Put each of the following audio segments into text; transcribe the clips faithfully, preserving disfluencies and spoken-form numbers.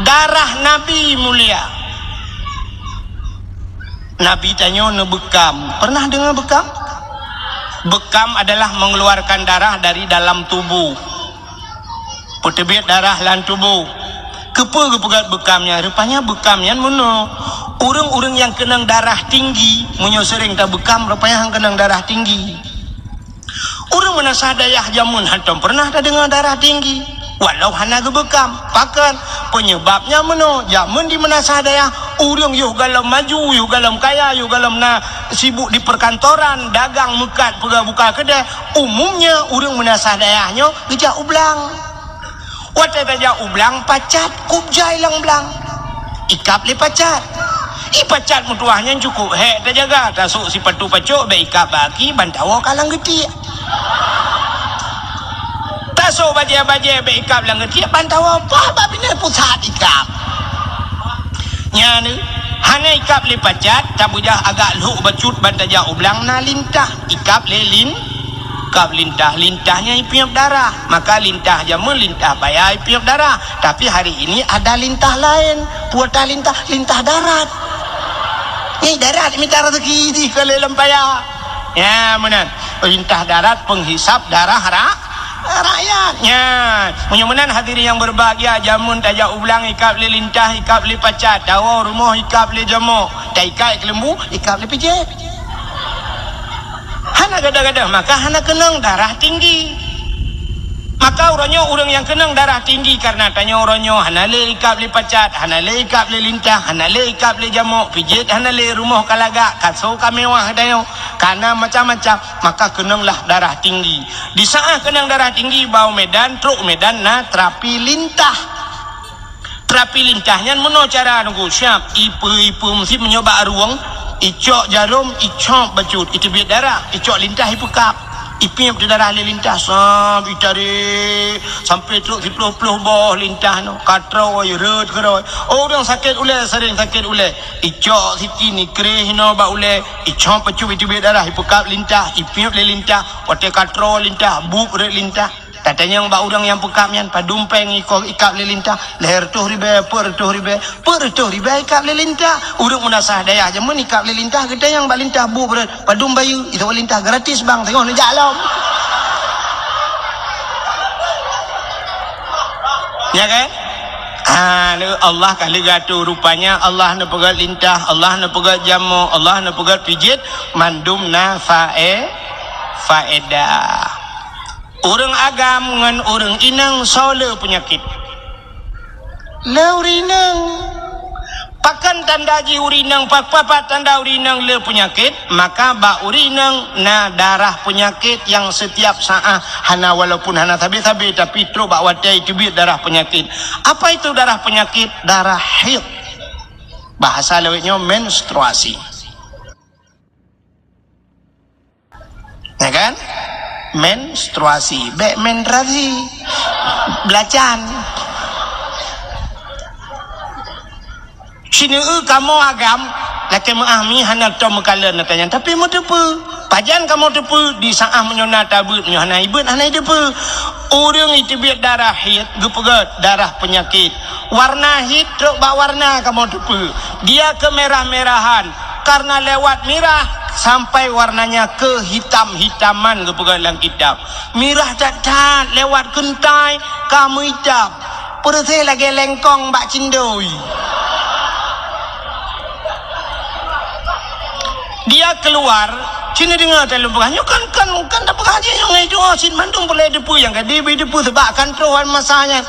Darah Nabi mulia. Nabi tanyoe neubeukam. Pernah deungoe beukam? Beukam adalah mengeluarkan darah dari dalam tubuh. Peuteubiet darah lam tuboh. Keupeue geupeugét beukam nyan? Rupanya beukam nyan meunoe. Ureuëng-ureuëng nyang keunong darah tinggi, meunyoe seuréng tabeukam, rupanya han keunong darah tinggi. Ureuëng meunasah dayah jameun hantom peureunah tadeungoe darah tinggi, walau hana geubeukam. Pakon? Peunyeubab nyan meunoe, jameun di meunasah dayah, ureuëng yoh gohlom maju, yoh gohlom kaya, yoh gohlom na sibuk di peukantoran, dagang meukat, peugah buka keudè, umumnya ureuëng meunasah dayah nyoe geujak u blang. Watée tajak u blang, pacat kub jai lam blang. Ikab lé pacat. I pacat meutuwah nyan cukôp hék tajaga, tasôk sipatu pacok bék ikab bak aki, ban tawoe ka lam geutiek. Tasôk bajée-bajée bék ikab lam geutiek, ban tawoe bah bak binéh pusat ikab. Nyan, hana ikab lé pacat, tabeujah agak lhok bacut ban tajak u blang na lintah, ikab lé lin, ikab lintah. Lintah nyan ipiep darah, maka lintah jameun lintah paya ipiep darah. Tapi hari ini ada lintah laén. Peue ta lintah? Lintah darat. Nyan darat mita rezeki di keu lé lam paya. Ya, meunan. Lintah darat penghisap darah ra-, rakyat. Nyan, meunyoe meunan hadirin yang berbahagia, jameun tajak u blang ikab lé lintah, ikab lé pacat, tawoe rumoh ikab lé jamok, taikat keuleumbu, ikab lé pijét. Hana gadoh-gadoh, maka hana keunong darah tinggi. Maka uroe nyoe ureuëng nyang keunong darah tinggi kareuna tanyoe uroe nyoe hana lé ikab lé pacat, hana lé ikab lé lintah, hana lé ikab lé jamok, pijét hana lé, rumoh ka lagak, kaso ka mewah tanyoe, ka na macam-macam, maka keunonglah darah tinggi. Di saát keunong darah tinggi, ba u Medan, trok u Medan na terapi lintah. Terapi lintah nyan meunoe cara nunggu siap. Ipe-ipe meusi meunyoe bak rueng, icok jarom, icok bacut, iteubiet darah, icok lintah ipeukab. Ipiep di darah lé lintah, sab itarék sampai trok siploh-ploh boh lintah nyoe. Ka trôi, rhot keudroe. Oh, ureuëng sakét ulée, sering sakét ulée. Icok siti nikréh inoe bak ulée, icok bacut iteubiet darah, ipeukab lintah, ipiep lé lintah. Watée ka trôi lintah, buet rhot lintah. Tatanyong bak ureuëng nyang peukab nyan, padum péng ikoh ikab lé lintah, lhée reutôh ribée, peuet reutôh ribée, peuet reutôh ribée ikab lé lintah. Ureuëng meunasah dayah jameun ikab lé lintah, geutanyong bak lintah bu beureuet, padum bayeue, itoe lintah gratis bang, teungoh neujak lom. Ya kan? Ha, Allah ka lheueh geuatoe rupanya, Allah neupeugét lintah, Allah neupeugét jamok, Allah neupeugét pijét, mandum na fae-, faedah. Ureuëng agam ngon ureuëng inong soe le peunyakét? Le ureuëng inong. Pakon tanda jih ureuëng inong, pa-, pa-, pat tanda ureuëng inong le peunyakét? Maka bak ureuëng inong na darah peunyakét nyang setiap saát hana, walaupun hana sabe-sabe, tapi trok bak watée iteubiet darah peunyakét. Apa itu darah peunyakét? Darah haid. Bahasa lawét nyoe menstruasi. Ya kan? Menstruasi, bék menstruasi. Belacan. Sineue kamoe agam, lakée meuah mi hana tom meukalon ata nyan, tapi meuteupeue. Pajan kamoe teupeue, di saát meunyoe na tabeuet, meunyoe hana ibeuet, hana iteupeue. Ureuëng iteubiet darah haid, geupeugét darah peunyakét. Warna haid trok bak warna kamoe teupeue. Dia kemerah-merahan, karena lewat mirah sampai warnanya kehitam-hitaman geupeugah lam kitab. Mirah that-that lewat keuntai ka meuitam. Peureuséh lagée lengkong bak cindoi. Dia keluar, cina deungoe taleueng peugah, nyoe kan, kan, kan tapeugah jih nyang ngai doa cit mandum peureulée teupeue nyang ka dibi teupeue sebab kan troh masa nyan.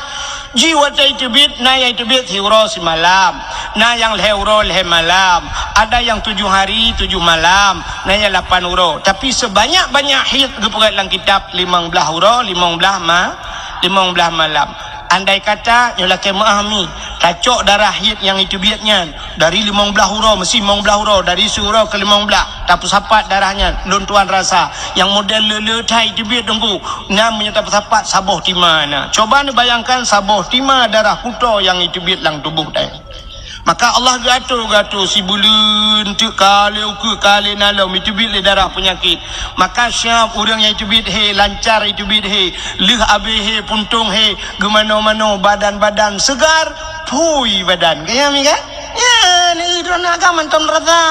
Ji watée iteubiet, na nyang iteubiet siuroe simalam, na nyang lhée uroe lhée malam, ada nyang tujoh hari tujoh malam, na nyang lapan uroe. Tapi sebanyak-banyak haid geupeugét lam kitab limong blaih uroe, limong blaih ma-, limong blaih malam. Andai kata nyoe lakée meuah mi, tacok darah haid nyang iteubiet nyan, dari limong blaih uroe, meusi limong blaih uroe, dari siuroe keu limong blaih, tapeusapat darah nyan, lôn tuan rasa, nyang model le-le that iteubiet teungku, nyan meunyoe tapeusapat saboh tima na. Coba neubayangkan saboh tima darah putroe nyang iteubiet lam tuboh tanyoe. Maka Allah geuatoe-geuatoe sibuleuen teuk ka lhée ukeue ka lhée na lom iteubiet lé darah peunyakét. Maka siab ureuëng nyang iteubiet he, lancar iteubiet he, lheueh abéh he, puntông he, geumanoe-manoe, badan-badan seugar, Hui badan. Kaya mi kan? Ya, ni droeneuh agam mantong rasa.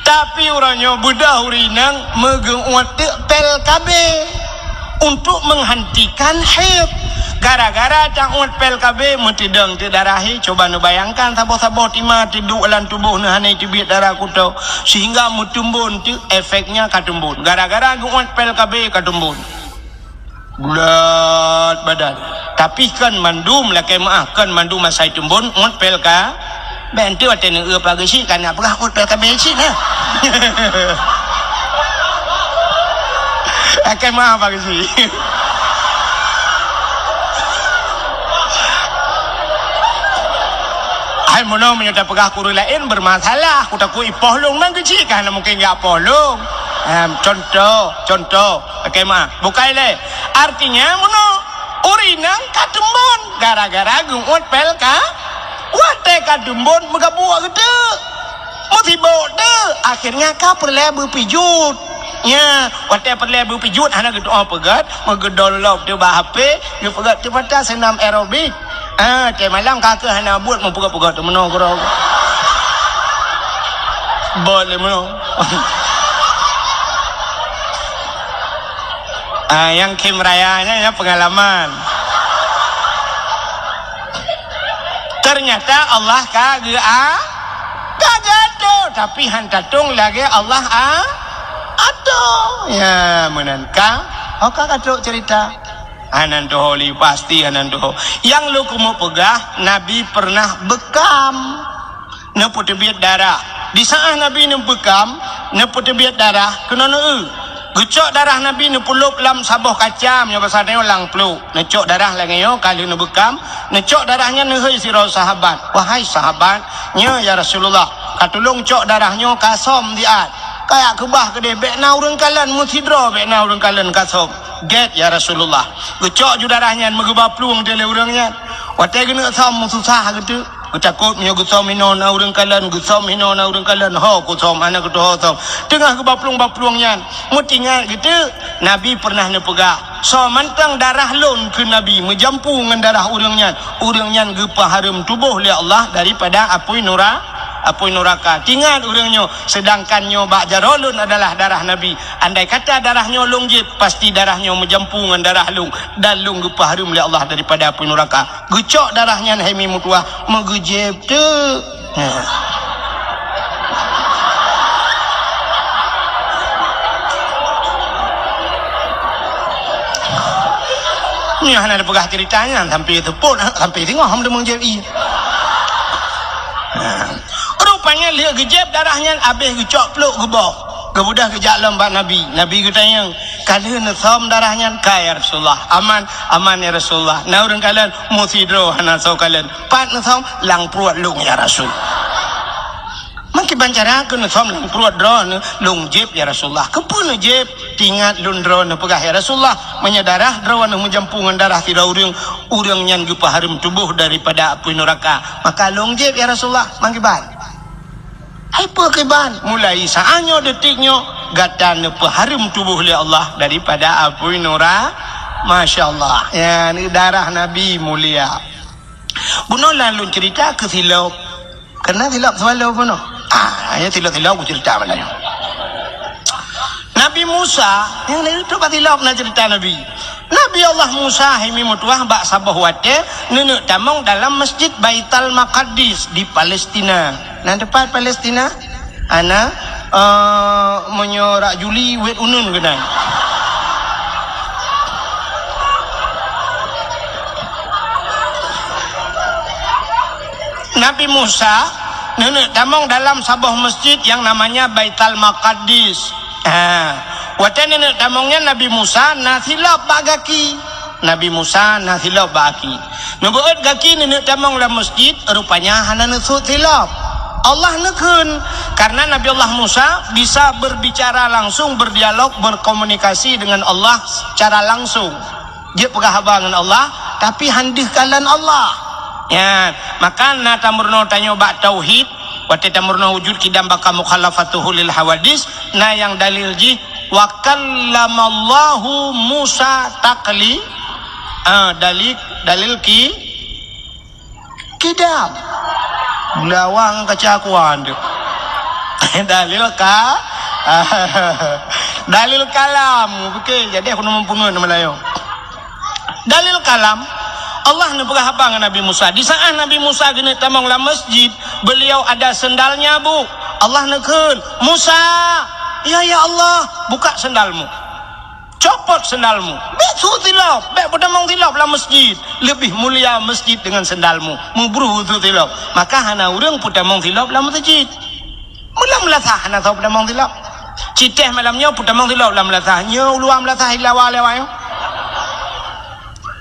Tapi uroe nyoe beudôh ureueng inong meugeuuet teuk pel K B untuk menghentikan haid. Gara-gara tauet pel K B meuteudong teuk darah, he, cuba neubayangkan saboh-saboh tima teuduek lam tuboh neuh hana teubiet darah kuto, sehingga meuteumbon teuk, efeknya ka teumbon. Gara-gara geuuet pel K B ka teumbon. Bulat badan. Tapi kon mandum lakée meuáh, kon mandum asai teumbon, uet pel ka. Bék enteuk watée neueu pageue syiek, kana peugah uet pel ka bék syiek na. Lakée meuáh pageue syiek. Hai meunoe meunyoe tapeugah keu ureueng laén bermasalah, kutakot ipoh lôn, man keuchik ka hana mungken geupoh lôn. Em, contoh, contoh. Lakée meuáh. Bukai lé. Artinya meunoe, ureueng inong ka teumbon gara-gara geuuet pel ka, watée ka teumbon meugabuk geuteuk. Meusibok teuk, akhirnya ka peureulée beupijuet. Nya, watée peureulée beupijuet hana geutu'oh peugét, meugeudolop teuk bak H P, geupeugét teuk pata seunam aerobik. Ah, teumalam ka keuh hana buet meupeugét-peugét teuk meunoe keudroe. Bot lé meunoe. Ah, nyang khém raya nyan, nyan peungalaman. Ternyata Allah ka geu-, a-, ka geuatoe, tapi han tatong lagée Allah a-, atoe. Ya, meunan ka. Oh, ka katrok cerita. Hana tuho lé, pasti hana tuho. Nyang lôn keumeung peugah, Nabi pernah beukam. Neupeuteubiet darah. Di saát Nabi neubeukam, neupeuteubiet darah, keunoe neueu. Geucok darah Nabi neupeulop lam saboh kaca, meunyoe basa tanyoe lam pluek. Neucok darah lagée nyoe ka lheueh neubeukam, neucok darah nyan neuhôi sidroe sahabat. "Wahai sahabat, nyoe ya Rasulullah, ka tulông cok darah nyoe ka som siat. Kajak keubah keudeh, bék na ureueng kalon, meusidroe bék na ureueng kalon ka som." "Gét ya Rasulullah." Geucok ju darah nyan meugeuba plueng teuk lé ureueng nyan. Watée geuneuk som meususah geuteuk. Geutakot meunyoe geusom inoe na ureueng kalon, geusom inoe na ureueng kalon, ho kusom, hana geutuho som. Teungoh geuba plueng-ba plueng nyan, meutingat geuteuk, Nabi pernah neupeugah, "Soe mantong darah lôn," kheun Nabi, "meujampu ngon darah ureueng nyan, ureueng nyan geupeuhareuem tuboh lé Allah daripada apui nura-, apui nuraka." Tingat ureueng nyoe, seudangkan nyoe bak jaroe lôn adalah darah Nabi. Andai kata darah nyoe lôn jieb, pasti darah nyoe meujampu ngon darah lôn, dan lôn geupeuhareuem lé Allah daripada apui nuraka. Geucok darah nyan hai mi meutuwah, meugeujieb teuk. Ha. Nyoe hana tapeugah cerita nyan sampai teupot, sampai singoh hom deungoe jieb ie. Ha. Rupanya lheueh geujieb darah nyan, abéh geucok pluek geuboh. Geubeudôh geujak lom bak Nabi. Nabi geutanyong, "Ka lheueh neusom darah nyan?" "Ka, ya Rasulullah." "Aman?" "Aman, ya Rasulullah." "Na ureueng kalon?" "Meusidroe hana soe kalon." "Pat neusom?" "Lam pruet lôn, ya Rasul." "Meukiban cara keuh neusom lam pruet droeneuh?" "Lôn jieb, ya Rasulullah." "Keupeue neujieb?" "Tingat lôn droeneuh peugah, ya Rasulullah, meunyoe darah droeneuh meujampu ngon darah sidroe ureueng, ureueng nyan geupeuhareuem tuboh daripada apui nuraka. Maka lôn jieb, ya Rasulullah." "Meukiban?" "Hai peue kiban?" "Mulai saát nyoe, detik nyoe, gata neupeuhareuem tuboh lé Allah daripada apui nura-," Masya Allah. Ya, ni darah Nabi mulia. Bunoe lôn cerita keu silop. Keunan silop seubalom bunoe. Ah, ya silop-silop kucerita malam nyoe. Nabi Musa, nyang na itu bak silop na cerita Nabi. Nabi Allah Musa hai mi meutuwah bak saboh watée neuneuk tamong dalam Masjid Baital Maqaddis di Palestina. Na teupat Palestina? Ana, eh, meunyoe rak Juli wet uneun keunan. Nabi Musa neuneuk tamong dalam saboh masjid yang namanya Baital Maqaddis. Ha, watée neuneuk tamong nyan Nabi Musa na silop bak gaki. Nabi Musa na silop bak gaki. Neubeuet gaki neuneuk tamong lam masjid, rupanya hana neusut silop. Allah neukheun, karena Nabi Allah Musa bisa berbicara langsung, berdialog, berkomunikasi dengan Allah secara langsung. Jeuet peugah haba ngon Allah, tapi han deuh kalon Allah. Ya, maka na tameurunoe tanyoe bak tauhid, Watée tameurunoe wujud qidam baqa mukhalafatuhu lil hawadits, na nyang dalil jih, "Wa kallamallahu Musa takli-," ah, dalil, dalil ki-, qidam. Lawang kaca kuan tu. Dalil ka-, dalil kalam. Oke, jadi aku neumeupeungeut Meulayu. Dalil kalam, Allah neupeugah haba ngon Nabi Musa. Di saat Nabi Musa geuneuk tamong lam masjid, beliau ada sendalnya, Bu. Allah neukheun, "Musa, ya, ya Allah, buka sendalmu. Copot sendalmu. Bék su silop, bék peutamong silop lam masjid. Lebih mulia masjid dengan sendalmu. Meubruh su silop." Maka hana ureuëng peutamong silop lam masjid. Meulam meulasah hana soe peutamong silop. Citéh malam nyoe peutamong silop lam meulasah. Nyoe uluwa meulasah ilawa lewat nyoe.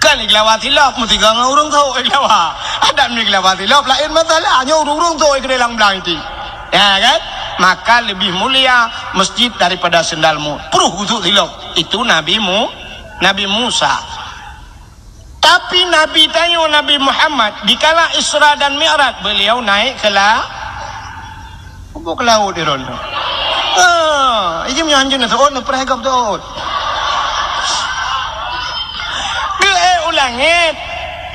Kan ilawa silop meusigoe ngon ureuëng sôk ilawa. Adak nyoe ilawa silop laén masalah. Nyoe ureuëng-ureuëng sôk keudéh lam blang iti. Ya kan? Maka lebih mulia masjid daripada sendalmu. Pruh gusuk silop. Itu Nabi Mu-, Nabi Musa. Tapi Nabi tanyoe, Nabi Muhammad, dikala Isra dan Mi'raj, beliau naik ke la-, ke laôt di ron. Ah, ijim nyan hanjeuet na seuôt, na preh gop seuôt. Geuék u langét.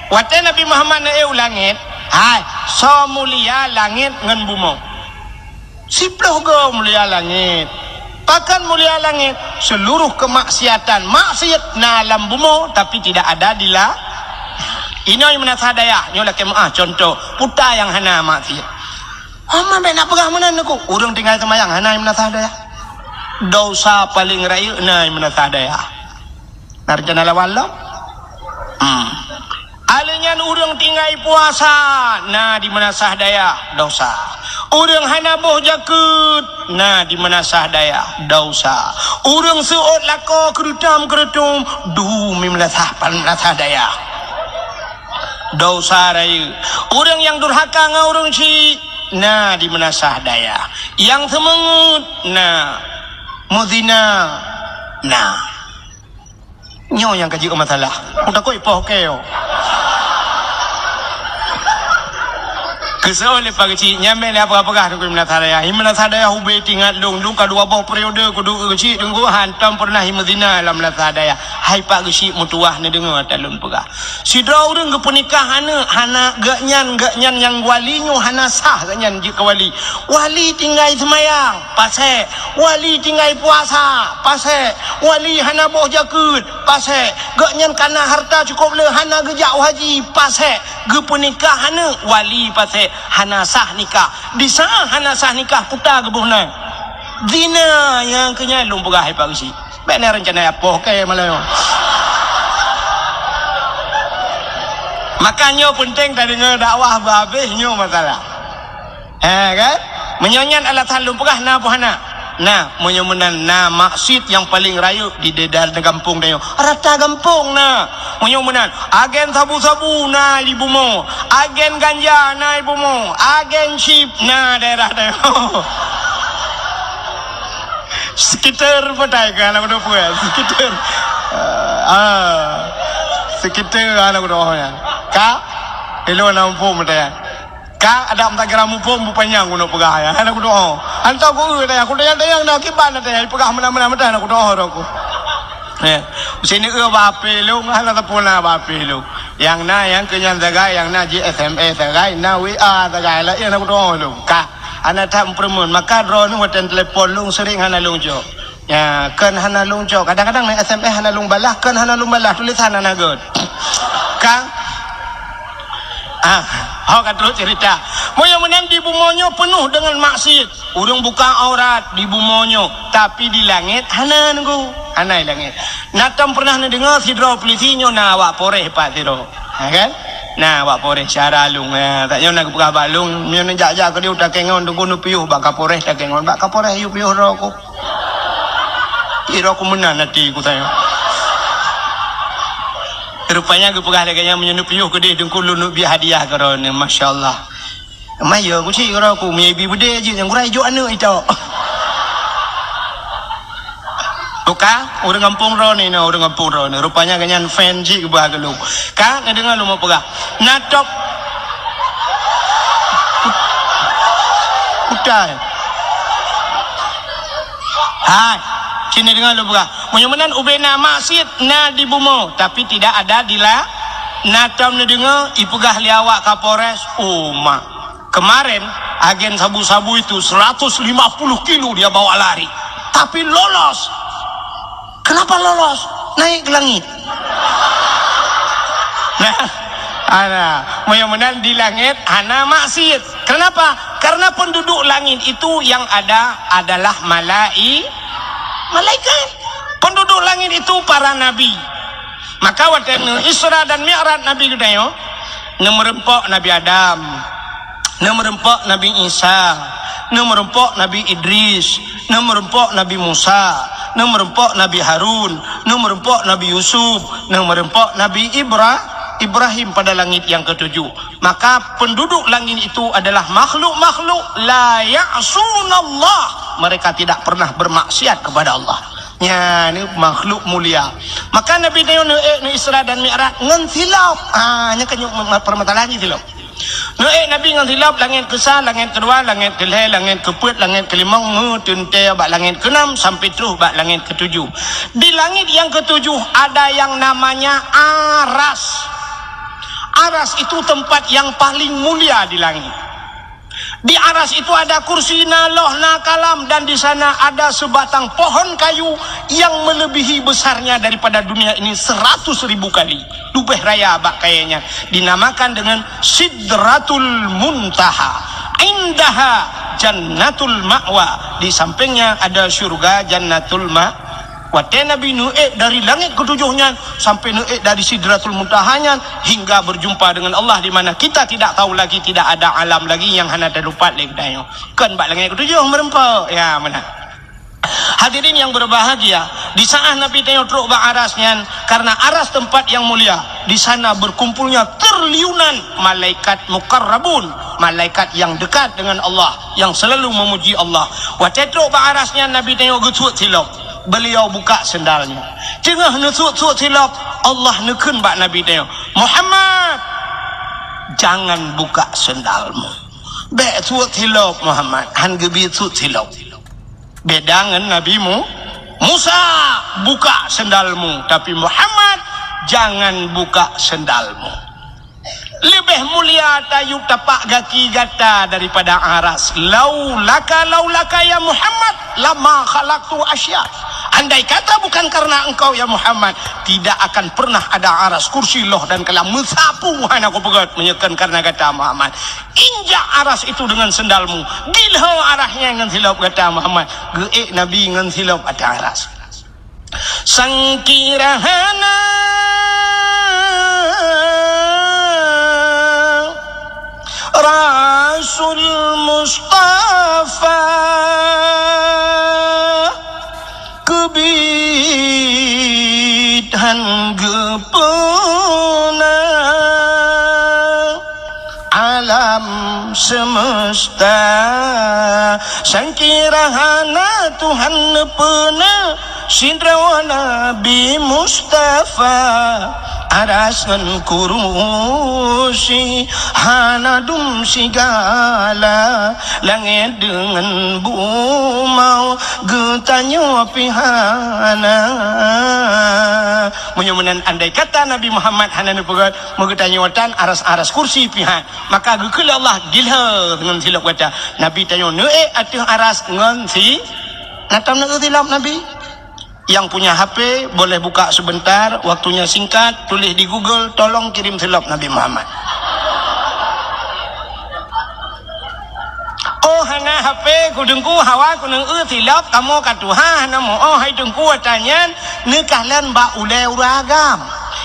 Watée Nabi Muhammad neuék u langét, hai, soe mulia langét ngon bumoe. Siplôh goe mulia langét. Pakon mulia langét? Seluruh kemaksiatan, maksiat na lam bumoe, tapi tidak ada di la-, inoe meunasah dayah. Nyoe lakée meuáh contoh, peue nyang hana maksiat. Hama bék na peugah meunan neuku. Ureuëng tinggai seumayang hana meunasah dayah. Dosa paling rayeuk na meunasah dayah. Na rencana lawan lom? Hmm. Alèh nyan ureuëng tinggai puasa, na di meunasah dayah, dosa. Ureuëng hana boh jakeuet, na di meunasah dayah, dosa. Ureuëng seuôt lakoe keureutôm-keureutôm, dum di meunasah, meunasah dayah, dosa rayeuk. Ureuëng nyang durhaka ngon ureuëng syik, na di meunasah dayah. Nyang seumeungeut, na. Meuzina, na. Nyoe nyang ka jeuet masalah. Meutakot ipoh keu. Keusoe lé Pak Geuchik, nyan bék lé peugah-peugah Teungku Imam Sadaya. Imam Sadaya ubé teuingat lôn, lôn ka dua boh periode kuduek Geuchik Teungku, hantom peureunah imeuzina lam Imam Sadaya. Hai Pak Geuchik, meutuwah neudeungoe ata lôn peugah. Sidroe ureuëng geupeunikah aneuk, hana geuhnyan, geuhnyan nyang wali nyoe hana sah geuhnyan jeuet keu wali. Wali tinggai seumayang, pasék. Wali tinggai puasa, pasék. Wali hana boh jakeuet, pasék. Geuhnyan kana hareuta cukôp le hana geujak u haji, pasék. Geupeunikah aneuk, wali pasék. Hana sah nikah. Di saat hana sah nikah, kuta geuboh nan. Zina nyang keu nyan lôn peugah hai Pak Geuchik. Bék na rencana ipoh keu malam nyoe. Maka nyoe peunteng tadeungoe dakwah beuhabéh nyoe masalah. Eh, kan? Meunyoe nyan alasan lôn peugah na peue hana? Na, meunyoe meunan na maksiat nyang paleng rayeuk di daerah gampông tanyoe. Rata gampông na. Meunyoe meunan, agen sabu-sabu na di bumoe, agen ganja na di bumoe, agen chip na daerah tanyoe. Sekitar patai ka aneuk muda peue? Sekitar. Ah, sekitar aneuk muda nyan. Ka? Ilôn na muphom patai. Ka adak meusagra muphom bupanyang keuneuk peugah ya. Hana kudoa. Hantom ku eu tanya, ku tanya-tanya na kiban na tanya, peugah meunan-meunan meutan na kudoa roh ku. Eh, sini eu bak H P lôn, hana teupeu na bak H P lôn. Nyang na, nyang keu nyan sagai, nyang na ji S M S sagai, na W A sagai, laén na kudoa lôn. Ka, hana that meupeureumeun. Maka droeneuh watèe telepon lôn sering hana lôn jaweueb. Ya, kon hana lôn cok. Kadang-kadang na S M S hana lôn balah, kon hana lôn balah, tulisan hana göt. Ka? Ah, ho ka trok cerita. Meunyoe meunan di bumoe nyoe peunoh deungon maksiet. Ureueng buka aurat di bumoe nyoe, tapi di langét hana nunggu. Hana di langét. Na tom pernah neudeungoe sidroe peulisi nyoe na awak Polres pat sidroe. Ha kan? Na awak Polres syara lôn. Ha, tak nyoe na geupeugah bak lôn, meunyoe neujak-jak keudéh u Takengon, teungku neupiôh bak Kapolres Takengon. Bak Kapolres yue piôh droe ku. Ira ku meunan até ku tanya. Rupanya geupeugah lagèe nyan, meunyoe neupiôh keudéh teungku lôn neubiet hadiah keu droeneuh, masya Allah. Maya ku cit keu droe ku, meunyoe ibi beudé jih nyang gurèe ijok aneuk itok. Tuka, ureueng gampông droeneuh na, ureueng gampông droeneuh. Rupanya geuh nyan fan jih geuba keu lôn. Ka, neudeungoe lôn meu peugah. Na top. Cai. Hai, sini dengar dulu peugah. Meunyoe meunan ubena maksiat na di bumoe, tapi tidak ada di la-, na tom neudeungoe ipeugah lé awak Kapolres, "Oh, mak, kemarin agen sabu-sabu itu seratus lima puluh kilo dia bawa lari, tapi lolos." Kenapa lolos? Naik ke langit. Nah, ana, meunyoe meunan di langit hana maksiat. Kenapa? Karena penduduk langit itu yang ada adalah malai-, malaikat. Penduduk langit itu para nabi. Maka watée neu Isra dan Mi'raj Nabi geutanyoe, neumeureumpok Nabi Adam, neumeureumpok Nabi Isa, neumeureumpok Nabi Idris, neumeureumpok Nabi Musa, neumeureumpok Nabi Harun, neumeureumpok Nabi Yusuf, neumeureumpok Nabi Ibra-, Ibrahim pada langit yang ketujuh. Maka penduduk langit itu adalah makhluk-makhluk la ya'sunallah. Mereka tidak pernah bermaksiat kepada Allah. Nyan makhluk mulia. Maka Nabi tanyoe neuék neu Isra dan Mi'raj ngon silop. Ah, nyan kan permasalahan jih silop. Neuék Nabi ngon silop, langét keusa, langét keudua, langét keulhée, langét keupeuet, langét keulimong, meuteuntée bak langét keunam sampai troh bak langét keutujoh. Di langét nyang keutujoh ada yang namanya Aras. Aras itu tempat yang paling mulia di langit. Di Aras itu ada kursi, na loh, na kalam, dan di sana ada sebatang pohon kayu yang melebihi besarnya daripada dunia ini seratus ribu kali. Leubeh raya bak kayée nyan. Dinamakan dengan Sidratul Muntaha. Indaha Jannatul Ma'wa. Di sampingnya ada syurga Jannatul Ma-, Watée Nabi neuék dari langét keutujoh nyan sampai neuék dari Sidratul Muntaha nyan hingga berjumpa dengan Allah, di mana kita tidak tahu lagi, tidak ada alam lagi nyang hana teutupat lé geutanyoe. Kon bak langét keutujoh meureumpok. Ya, meunan. Hadirin yang berbahagia, di saat Nabi tanyoe trok bak Aras nyan, karena Aras tempat yang mulia, di sana berkumpulnya triliunan malaikat muqarrabun, malaikat yang dekat dengan Allah, yang selalu memuji Allah. Watée trok bak Aras nyan, Nabi tanyoe geusuet silop. Beliau buka sendalnya. Teungoh neusuet-suet silop, Allah neukheun bak Nabi tanyoe, "Muhammad, jangan buka sendalmu." Bék suet silop, Muhammad, han geubri suet silop. Beda ngon Nabi Mu-, Musa, "Buka sendalmu," tapi Muhammad, "Jangan buka sendalmu." Leubeh mulia tayue tapak gaki gata daripada Aras. Laulaka, laulaka ya Muhammad, lama khalaqtu asya. Andai kata bukan karena engkau ya Muhammad, tidak akan pernah ada Aras, kursi, loh dan kalam meusapu hana kupeugét meunyoe kon karena gata Muhammad. Injak Aras itu dengan sendalmu. Gilho Aras nyan ngon silop gata Muhammad. Geuék Nabi ngon silop ateueh Aras. Sangkira hana Rasul Mustafa keubiet han geupeuna alam semesta. Sangkira hana Tuhan neupeuna sidroe Nabi Mustafa, Aras ngon kurusi hana dum sigala, langét deungon bumoe geutanyoe pih hana. Meunyoe meunan andai kata Nabi Muhammad hana neupeugét, meugeutanyoe tan Aras-aras kursi pih han. Maka geukheun lé Allah gilho deungon silop gata. Nabi tanyoe neuék ateueh Aras ngon si-, na tom neuék silop Nabi. Yang punya H P boleh buka sebentar, waktunya singkat, tulis di Google, tolong kirim silop Nabi Muhammad. Oh, hana H P, ku Teungku, hawa ku neuék silop, kamoe ka tuha, hana meu-oh, hai Teungku, ata nyan neukalon bak ulée ureuëng agam.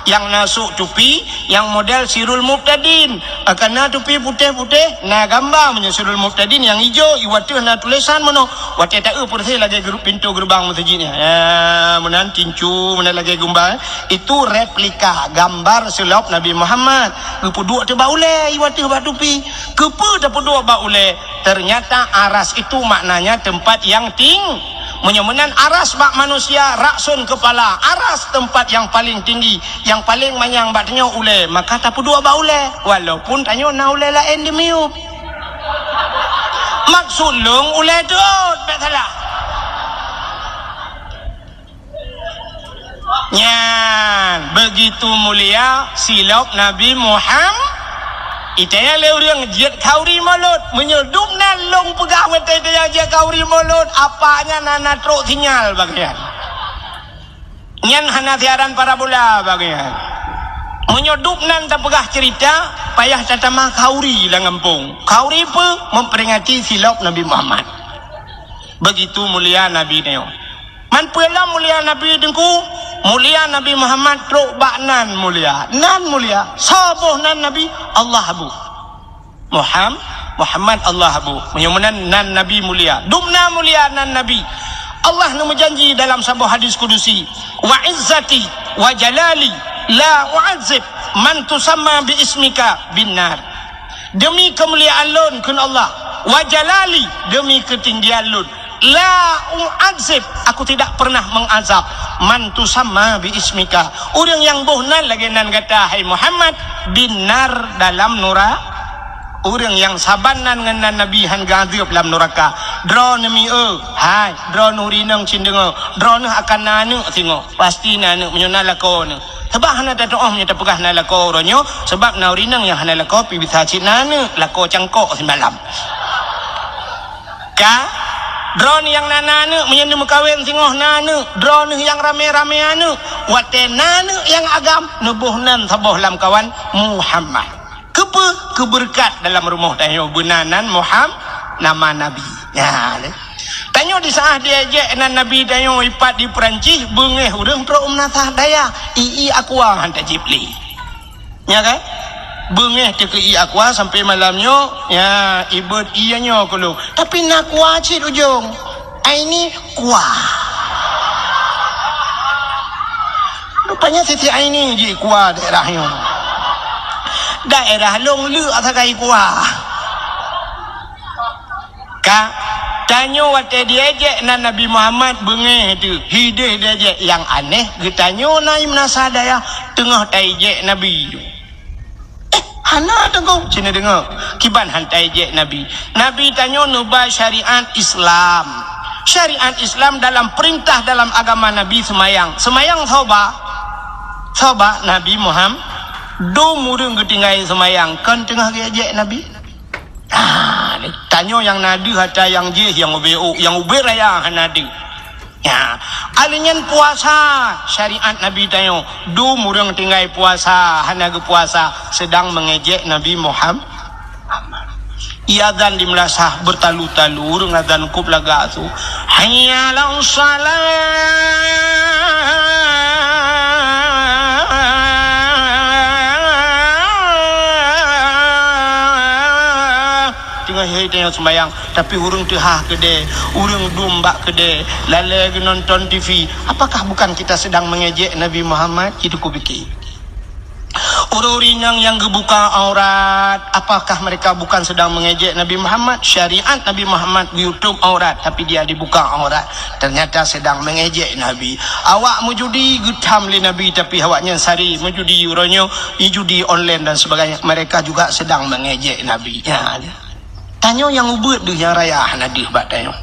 Nyang na sôk tupi, nyang model Sirul Mubtadin. Akan na tupi putéh-putéh, na gamba meunyoe Sirul Mubtadin nyang ijo, i ateueh na tulésan meunoe. Watée taeu peureuseh lagée geu-, pintoe geureubang meuseujid nyan. Ya, meunan tincu, meunan lagée gamba. Itu replika gambar silop Nabi Muhammad. Geupeuduek teuh bak ulée, i ateueh bak tupi. Keupeue tapeuduek bak ulée? Ternyata Aras itu maknanya tempat yang ting-, meunyoe meunan Aras bak manusia, rakson kepala, Aras tempat yang paling tinggi, yang paling manyang bak tanyoe ulée, maka tapeuduek bak ulée, walaupun tanyoe na ulée laén di miyueb. Maksud lôn ulèe teuôt, bèk salah. Nyan, begitu mulia silop Nabi Muhammad. Itaya lé ureueng jeuet khauri mulod. Meunyoe dum nan lôn peugah watèe itaya jeuet khauri mulod, apa nyan hana trok sinyal bak nyan. Nyan hana siaran parabola bak nyan. Meunyoe dum nan tapeugah ceurita, payah tatamah khauri lam gampông. Khauri peue? Memperingati silop Nabi Muhammad. Begitu mulia Nabi nyoe. Man peue lom mulia Nabi Teungku? Mulia Nabi Muhammad trok bak nan mulia. Nan mulia. Soe boh nan Nabi? Allah boh. Muham-, Muhammad Allah boh. Meunyoe meunan nan Nabi mulia. Dum na mulia nan Nabi. Allah neumeujanji dalam saboh hadis kudusi, "Wa izzati wa jalali la u'adzib man tusamma bi ismika bin nar." Demi keumuliaan lôn, kheun Allah, wa jalali, demi keutinggian lôn, la u'adzib, aku tidak pernah mengazab, man tusamma bi ismika, ureueng nyang boh nan lagèe nan gata, hai Muhammad, bin nar, dalam nura-, ureueng nyang saban nan ngon nan Nabi han geuazab lam nuraka. Droeneuh mieu, hai, droeneuh ureueng inong cit deungö, droeneuh akan na aneuk singoh, pasti na aneuk meunyoe na lakoe neuh. Sabab hana tatu'oh meunyoe tapeugah na lakoe uroe nyoe, sabab na ureueng inong nyang hana lakoe pih bisa cit na aneuk, lakoe cangkok simalam. Ka, droeneuh nyang na, na aneuk, meunyoe neumeukawen singoh na aneuk, droeneuh nyang ramé-ramé aneuk, watèe na aneuk nyang agam, neuboh nan saboh lamkawan Muhammad. Keupeue? Keubeureukat dalam rumoh tanyoe beuna nan Muham-, nama Nabi. Nyan lé. Tanyoe di saat diejek nan Nabi tanyoe ipat di Peurancih, beungéh ureueng trok meunasah dayah, ié aqua han tajép lé. Nya kan? Beungéh teuh keu ié aqua sampai malam nyoe, ya, ibeuet ié nyoe keu lôn. Tapi na aqua cit ujong. Aini kuah. Rupanya Siti Aini jih kuah daerah nyoe. Daerah lôn leuk sagai kuah. Ka, tanyoe watèe diejek nan Nabi Muhammad beungéh teuh, hideh diejek nyang aneh, geutanyoe na meunasah dayah teungoh taejek Nabi. Eh, hana teungku, ci neudeungö. Kiban han taejek Nabi. Nabi tanyoe neuba syariat Islam. Syariat Islam dalam peurintah dalam agama Nabi seumayang. Seumayang soe ba? Soe ba? Nabi Muhammad. Dum ureueng geutinggai seumayang, kon teungoh geuejek Nabi? Ah, tanyoe nyang na deuh atra nyang jih, nyang ubé, nyang ubé raya hana deuh. Nya, alèh nyan puasa, syariat Nabi tanyoe, dum ureueng tinggai puasa, hana geupuasa, sedang mengejek Nabi Muham-, Muhammad. Ié azan di meulasah beutalu-talu, ureueng azan kôb lagak su. Hayya 'alas shalah. Teungoh hai tanyoe seumayang, tapi ureueng teuhah keudè, ureueng dum bak keudè, lalè geunonton T V. Apakah bukan kita sedang mengejek Nabi Muhammad? Itu kupikir. Ureueng-ureueng nyang, nyang geubuka aurat, apakah mereka bukan sedang mengejek Nabi Muhammad? Syariat Nabi Muhammad geuyutob aurat, tapi dia dibuka aurat. Ternyata sedang mengejek Nabi. Awak meujudi geutham lé Nabi, tapi awaknyan sari meujudi uroe nyoe, judi online dan sebagainya. Mereka juga sedang mengejek Nabi. Nya, tanyoe nyang ubeuet deuh nyang raya hana deuh bak tanyoe.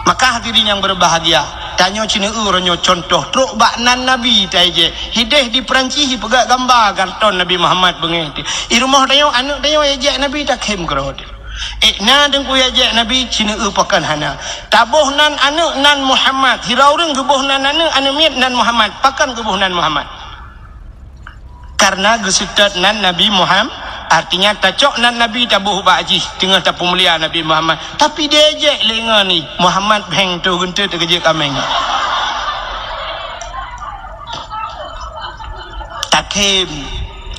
Maka hadirin yang berbahagia, tanyoe ceuneue uroe nyoe contoh trok bak nan Nabi taejek. Hideh di Peurancih jipeugah gamba karton Nabi Muhammad beungéh teuh. Di rumoh tanyoe, aneuk tanyoe ejek Nabi takhém keudroe teuh. Eh, na teungku ejek Nabi, ceuneue pakon hana. Taboh nan aneuk nan Muhammad. Sira ureueng geuboh nan aneuk, aneuk miet nan Muhammad. Pakon geuboh nan Muhammad? Karena geuseutôt nan Nabi Muhammad, artinya tacok nan Nabi taboh bak jih, teungoh tapeumulia Nabi Muhammad. Tapi diejek lé ngon ni, Muhammad bheng tu geunteut keujeuet kaméng. Takhém.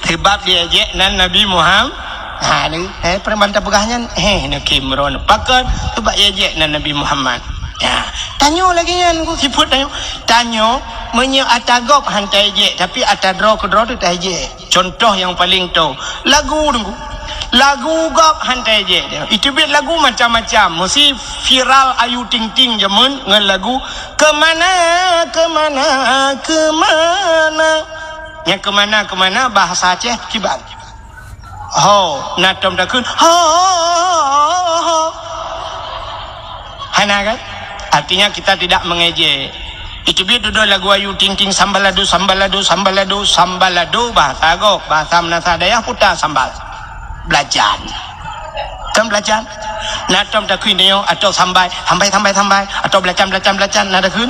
Sebab diejek nan Nabi Muhammad. Ha, ni, eh, preman tapeugah nyan, eh, ni khém ron. Pakon, sebab diejek nan Nabi Muhammad. Ya. Tanyoe lagèe nyan, ku sifeuet tanyoe. Tanyoe, meunyoe ata gob han taejek, tapi ata droe keudroe teuh taejek. Contoh nyang paleng toe, lagu teungku. Lagu gob han taejek. Iteubiet lagu macam-macam. Meusi viral Ayu Ting Ting jameun ngon lagu Kemana, kemana, kemana. Nyang kemana, kemana bahasa Aceh kiban. Ho, na tom takheun. Ho, ho, ho, ho. Nah, kan? Artinya kita tidak mengejek. Itu biar duduk lagu Ayu Ting Ting, sambalado, sambalado, sambalado, sambalado, bahasa Agam, bahasa meunasah dayah puta sambal. Belacan. Kan belacan? Nah, tom takui nyo, atau sambai, sambai, sambai, sambai, atau belacan, belacan, belacan, nah takui?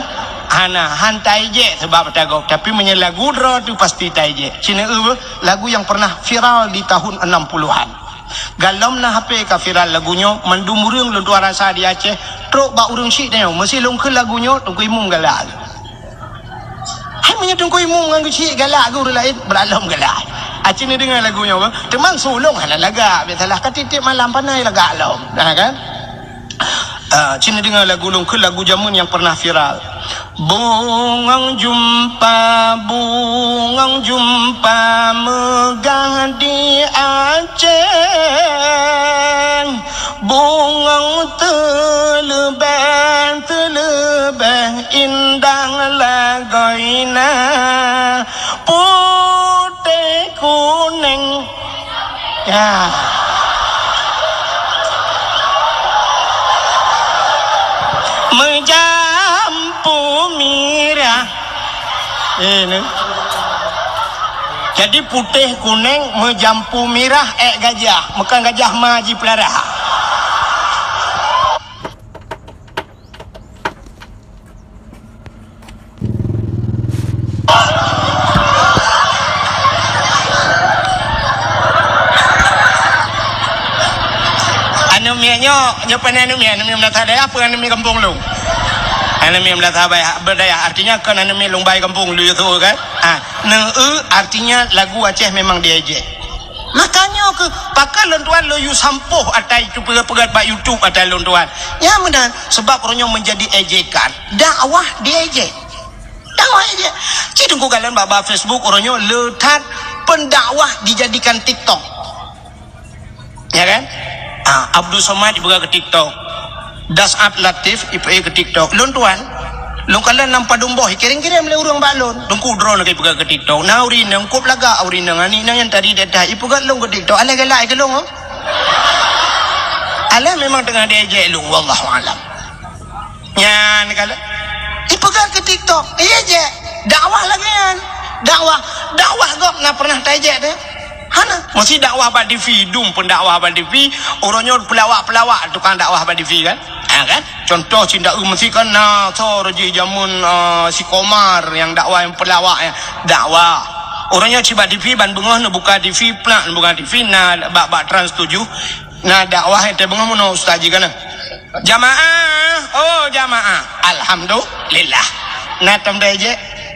Hana, han taejek sebab batagok, tapi meunyo lagu droe tu pasti taejek. Cina eu, lagu yang pernah viral di tahun enam puluhan. Galom na H P ka viral lagu nyoe, mandum ureuëng lôn tuan rasa di Aceh, trok bak ureuëng syiek tanyoe, meusi lôn kheun lagu nyoe, Teungku Imum galak. Hai meunyoe Teungku Imum ngon syiek galak, ureuëng laén beulalom galak. Aceh ni deungoe lagu nyoe, teuma sulong hana lagak, biasalah ka tiep-tiep malam panai lagak lom. Nah kan? Ah, cina deungoe lagu lôn kheun, lagu jameun nyang pernah viral. Bungong jumpa, bungong jumpa meugah di Aceh. Bungong teuleubeh, teuleubeh indah lagoina. Putéh kuneng. Ya. Meujampu mirah. Ini. Jadi putéh kuneng meujampu mirah ék gajah, meukan gajah ma jipeulara. Aneuk miet nyoe, nyoe pane aneuk miet, aneuk miet meunasah dayah, peue aneuk miet gampông lôn? Aneuk miet meunasah baya-, berdayah, artinya kon aneuk miet lôn bai gampông lôn yue tu kan? Ah, neu-eu artinya lagu Aceh memang diejek. Makanya ke, pakon lôn tuan lôn yue sampôh atai tu peugah-peugah bak YouTube atai lôn tuan. Nyan meunan, sebab uroe nyoe menjadi ejekan. Dakwah diejek. Dakwah ejek. Cit teungku kalon bak, bak Facebook uroe nyoe le that pendakwah dijadikan TikTok. Ya kan? Ah, Abdul Somad dipeugah ke TikTok. Dasat Latif ipeugah ke TikTok. Lôn tuan, lôn kalon lam padum boh, kirém-kirém lé ureuëng bak lôn. Teungku droeneuh ka ipeugah ke TikTok. Na ureuëng inong kop lagak, ureuëng inong aneuk inong nyang tadi dah ipeugah lôn ke TikTok. Alah galak keu lôn, oh. Alah memang teungoh diejek lôn, wallahu alam. Nyan kalau ipeugah ke TikTok, iya je. Dakwah lagi kan. Dakwah, dakwah gob na pernah taejek deh. Hana. Mesti dakwah bak TV, dum pendakwah bak TV. Uroe nyoe pelawak-pelawak tukang dakwah bak TV kan. Ha, kan? Contoh cinta eu mesti kan na so roji jamun, uh, si Komar yang dakwah yang pelawak ya. Dakwah. Uroe nyoe cibak TV ban beungoh neubuka TV, plak neubuka TV na bak, bak Trans tujuh. Na dakwah yang tebengoh meunoe ustaz ji kana. Jamaah, oh jamaah. Alhamdulillah. Na tom dah ejek?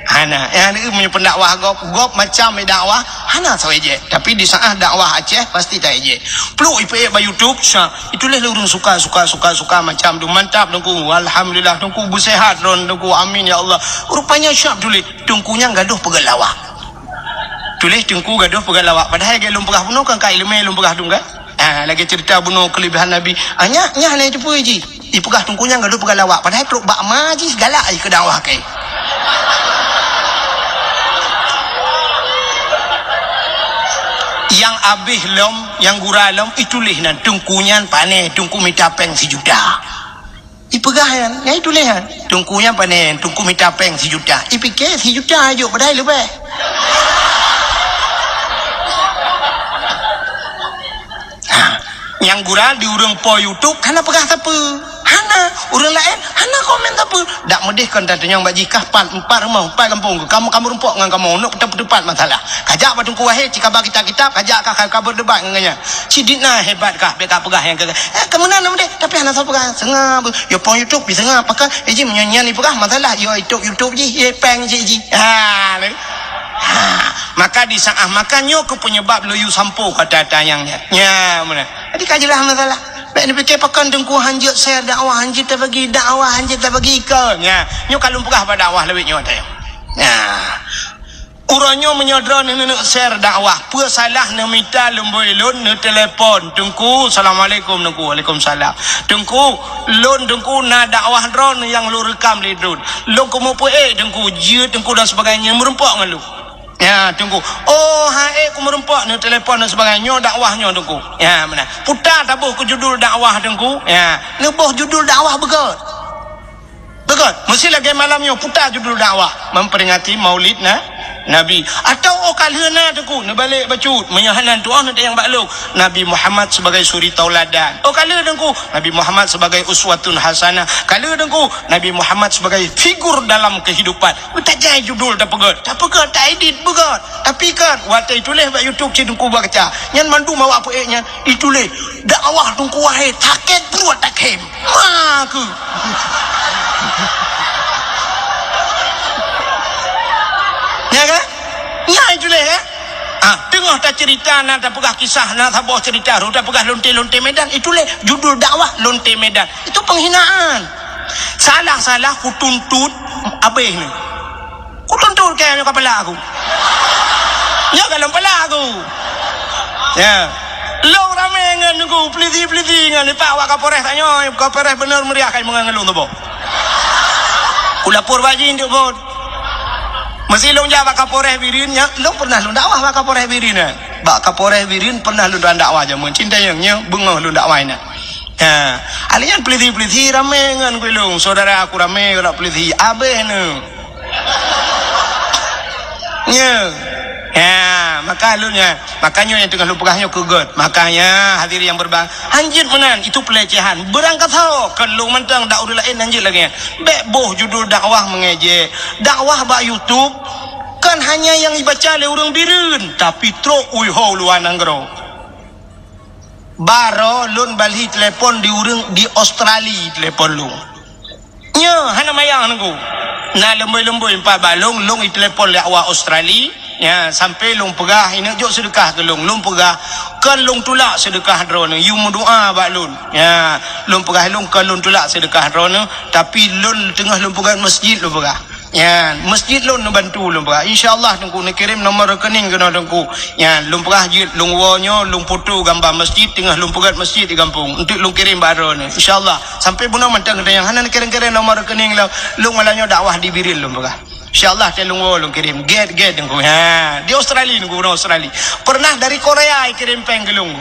Hana. Yang ada punya pendakwah gob, gob macam dakwah, hana so ejek. Tapi di saat dakwah Aceh pasti dah ejek. Pluk ipeuk bak YouTube, sya. Itulah ureuëng suka, suka, suka, suka macam tu. Mantap teungku. Alhamdulillah teungku bersehat ron teungku. Amin ya Allah. Rupanya siap tulis. Teungku nyang gadoh peugah lawak. Tulis teungku gadoh peugah lawak. Padahal lagée lôn peugah bunoe kan kai leumé lôn peugah tu kan. Ah, lagée cerita bunoe kelebihan Nabi. Ah, nyak, nyak hana jiteupeu ji. Ipeugah teungku nyang gadoh peugah lawak. Padahal trok bak ma jih galak jih keu dakwah kei. Yang abéh lom, yang gura lom, ituléh nan teungku nyan pané, teungku mita péng sijuta. Ipeugah nyan, nyan ituléh nyan. Teungku nyan pané, teungku mita péng sijuta. Ipike sijuta jok padahai leubeh. Ha, nyang gura di ureuëng po YouTube hana peugah sapeue. Hana, ureuëng laén hana komen sapeue. Dak meudeh kon tatunyong bak jih kah pat, empat rumoh, empat gampông, kamoe, kamoe rumpok ngon kamoe, neuk teupat masalah. Kajak bak Teungku Wahé, cikaba kitab-kitab, kajak ka, ka, ka berdebat ngon nyan. Sidit na hebat kah, bèk ka peugah nyang keu, eh, keu meunan na meudeh, tapi hana soe peugah. Seungab, yo pong YouTube, seungab, pakon, eh, ji meunyoe nyan ipeugah masalah, yo YouTube, YouTube jih, ye péng jih, jih. Ha, lé. Ha, maka di saat makan nyoe keu penyebab lôn yue sampôh kata-kata nyang nyan. Nya, meunan. Jadi ka jeulaih masalah. Bèk neupike pakon teungku hanjeuet share dakwah, hanjeuet tabagi dakwah, hanjeuet tabagi ikon. Nya, nyoe ka lôn peugah bak dakwah lawét nyoe teuh. Nya. Uroe nyoe meunyoe droeneuh neuneuk share dakwah, peue salah neumita lumbôi lôn neutelepon, "Teungku, assalamualaikum Teungku." "Waalaikumsalam." "Teungku, lôn Teungku na dakwah droeneuh nyang lôn reukam lé droeneuh. Lôn keumeupeuék Teungku, jeuet Teungku dan sebagainya, meurumpok ngon lôn." Ya, Teungku. "Oh, han ék kumeurumpok," neutelepon dan sebagainya, "nyoe dakwah nyoe Teungku." Ya, meunan. Puta taboh keu judul dakwah Teungku. Ya, neuboh judul dakwah beugöt. Meusti lagèe malam nyoe puta judul dakwah, memperingati Maulid na-, Nabi. Atawa óh ka lheueh na Teungku, neubalek bacut, meunyoe hana tu'oh neutanyong bak lôn. Nabi Muhammad sebagai suri tauladan. Óh ka lheueh Teungku, Nabi Muhammad sebagai uswatun hasanah. Ka lheueh Teungku, Nabi Muhammad sebagai figur dalam kehidupan. Tajai judul tapeugèt, tapeugèt, taedit beugèt. Tapi kan, watèe tuléh bak YouTube cit Teungku baca. Nyan mandum awak peuék nyan, ituléh, "Dakwah Teungku Wahid, sakét pruet takhém." Ma keuh. Ya kan? Nyan ituléh, kan? Ah, teungoh taceurita, na tapeugah kisah, na saboh ceurita, ru tapeugah lonte-lonte Medan, ituléh judul dakwah lonte Medan. Itu penghinaan. Salah-salah kutuntut abéh ni. Kutuntut kèe nyoe kapala aku. Nyoe ka lôn pala aku. Ya. Lôn ramé ngon Teungku, peulisi-peulisi ngon, ipak awak Kapolres tanyoe, Kapolres beuneuh meuriah kai meungon ngon lôn tuboh. Kulapor bak jih Teungku. Meusti lôn jak bak Kapolres Bireuen, nyan lôn pernah lôn dakwah bak Kapolres Bireuen, eh. Bak Kapolres Bireuen pernah lôn dakwah jameun. Cintayong nyoe beungoh lôn dakwah inan. Ha, alèh nyan peulisi-peulisi ramé ngon ku lôn, saudara aku ramé ngon peulisi. Abéh neu. Nyo. Ha, maka lôn nyan, maka nyoe nyang teungoh lôn peugah nyoe keu gèt. Makanya hadirin yang berbahagia, hanjeuet meunan, itu pelecehan. Beurangkasoe, kon lôn mantong, dak ureueng laén hanjeuet lagèe nyan. Bèk boh judul dakwah mengejek. Dakwah bak YouTube, kon hanya nyang ibaca lé ureueng Bireuen, tapi trok u luwa nanggroe. Baroe lôn bali telepon di ureueng di Australia telepon lôn. Nyo, hana manyang Teungku. Na leumboi-leumboi empat bak lôn, lôn itelepon lé awak Australia. Ya, sampai lôn peugah, "Ineuk jok seudeukah keu lôn." Lôn peugah, "Kon lôn tulak seudeukah droeneuh, yue meudoa bak lôn." Ya, lôn peugah lôn, "Kon lôn tulak seudeukah droeneuh, tapi lôn teungoh lôn peugah masjid," lôn peugah. Nyan, masjid lôn neubantu lôn peugah. Insya Allah Teungku neukirém nomor rekening keunoe Teungku. Nyan, lôn peugah jeuet lôn woe nyoe, lôn foto gambar masjid, teungoh lôn peugah masjid di gampông. Enteuk lôn kirém bak droeneuh. Insya Allah. Sampai bunoe mantong geutanyoe hana neukirém-kirém nomor rekening lôn. Lôn malam nyoe dakwah di Bireuen lôn peugah. Insya Allah, watèe lôn woe lôn kirém. Gèt-gèt Teungku. Ha, di Australia Teungku, bunoe Australia. Pernah dari Korea ikirém péng keu lôn.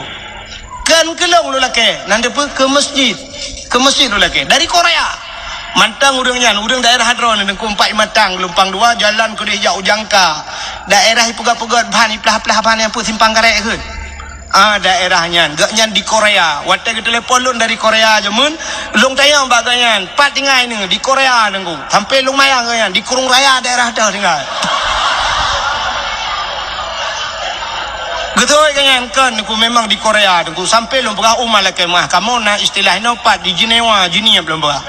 Kon keu lôn lôn lakèe, nan teupeu keu masjid. Keu masjid lôn lakèe. Dari Korea. Mantong ureueng nyan, ureueng daerah droeneuh Teungku, Empat Matang, Geulumpang Dua, jalan keudéh jak u Jangka. Daerah ipeugah-peugah ban, iplah-plah ban nyang peue simpang karet kheun. Ah, daerah nyan. Gobnyan di Korea. Watèe geutelepon lôn dari Korea jameun, lôn tanyong bak gobnyan, "Pat tinggai nyoe?" "Di Korea, Teungku." Sampai lôn manyang gobnyan, "Di Krueng Raya daerah toh tinggai?" Geutôi keu nyan, "Kon, Teungku, memang di Korea, Teungku." Sampai lôn peugah, "Uma lakèe meu'ah, kamoe na istilah inoe pat di Jenewa, Jeunieb," lôn peugah.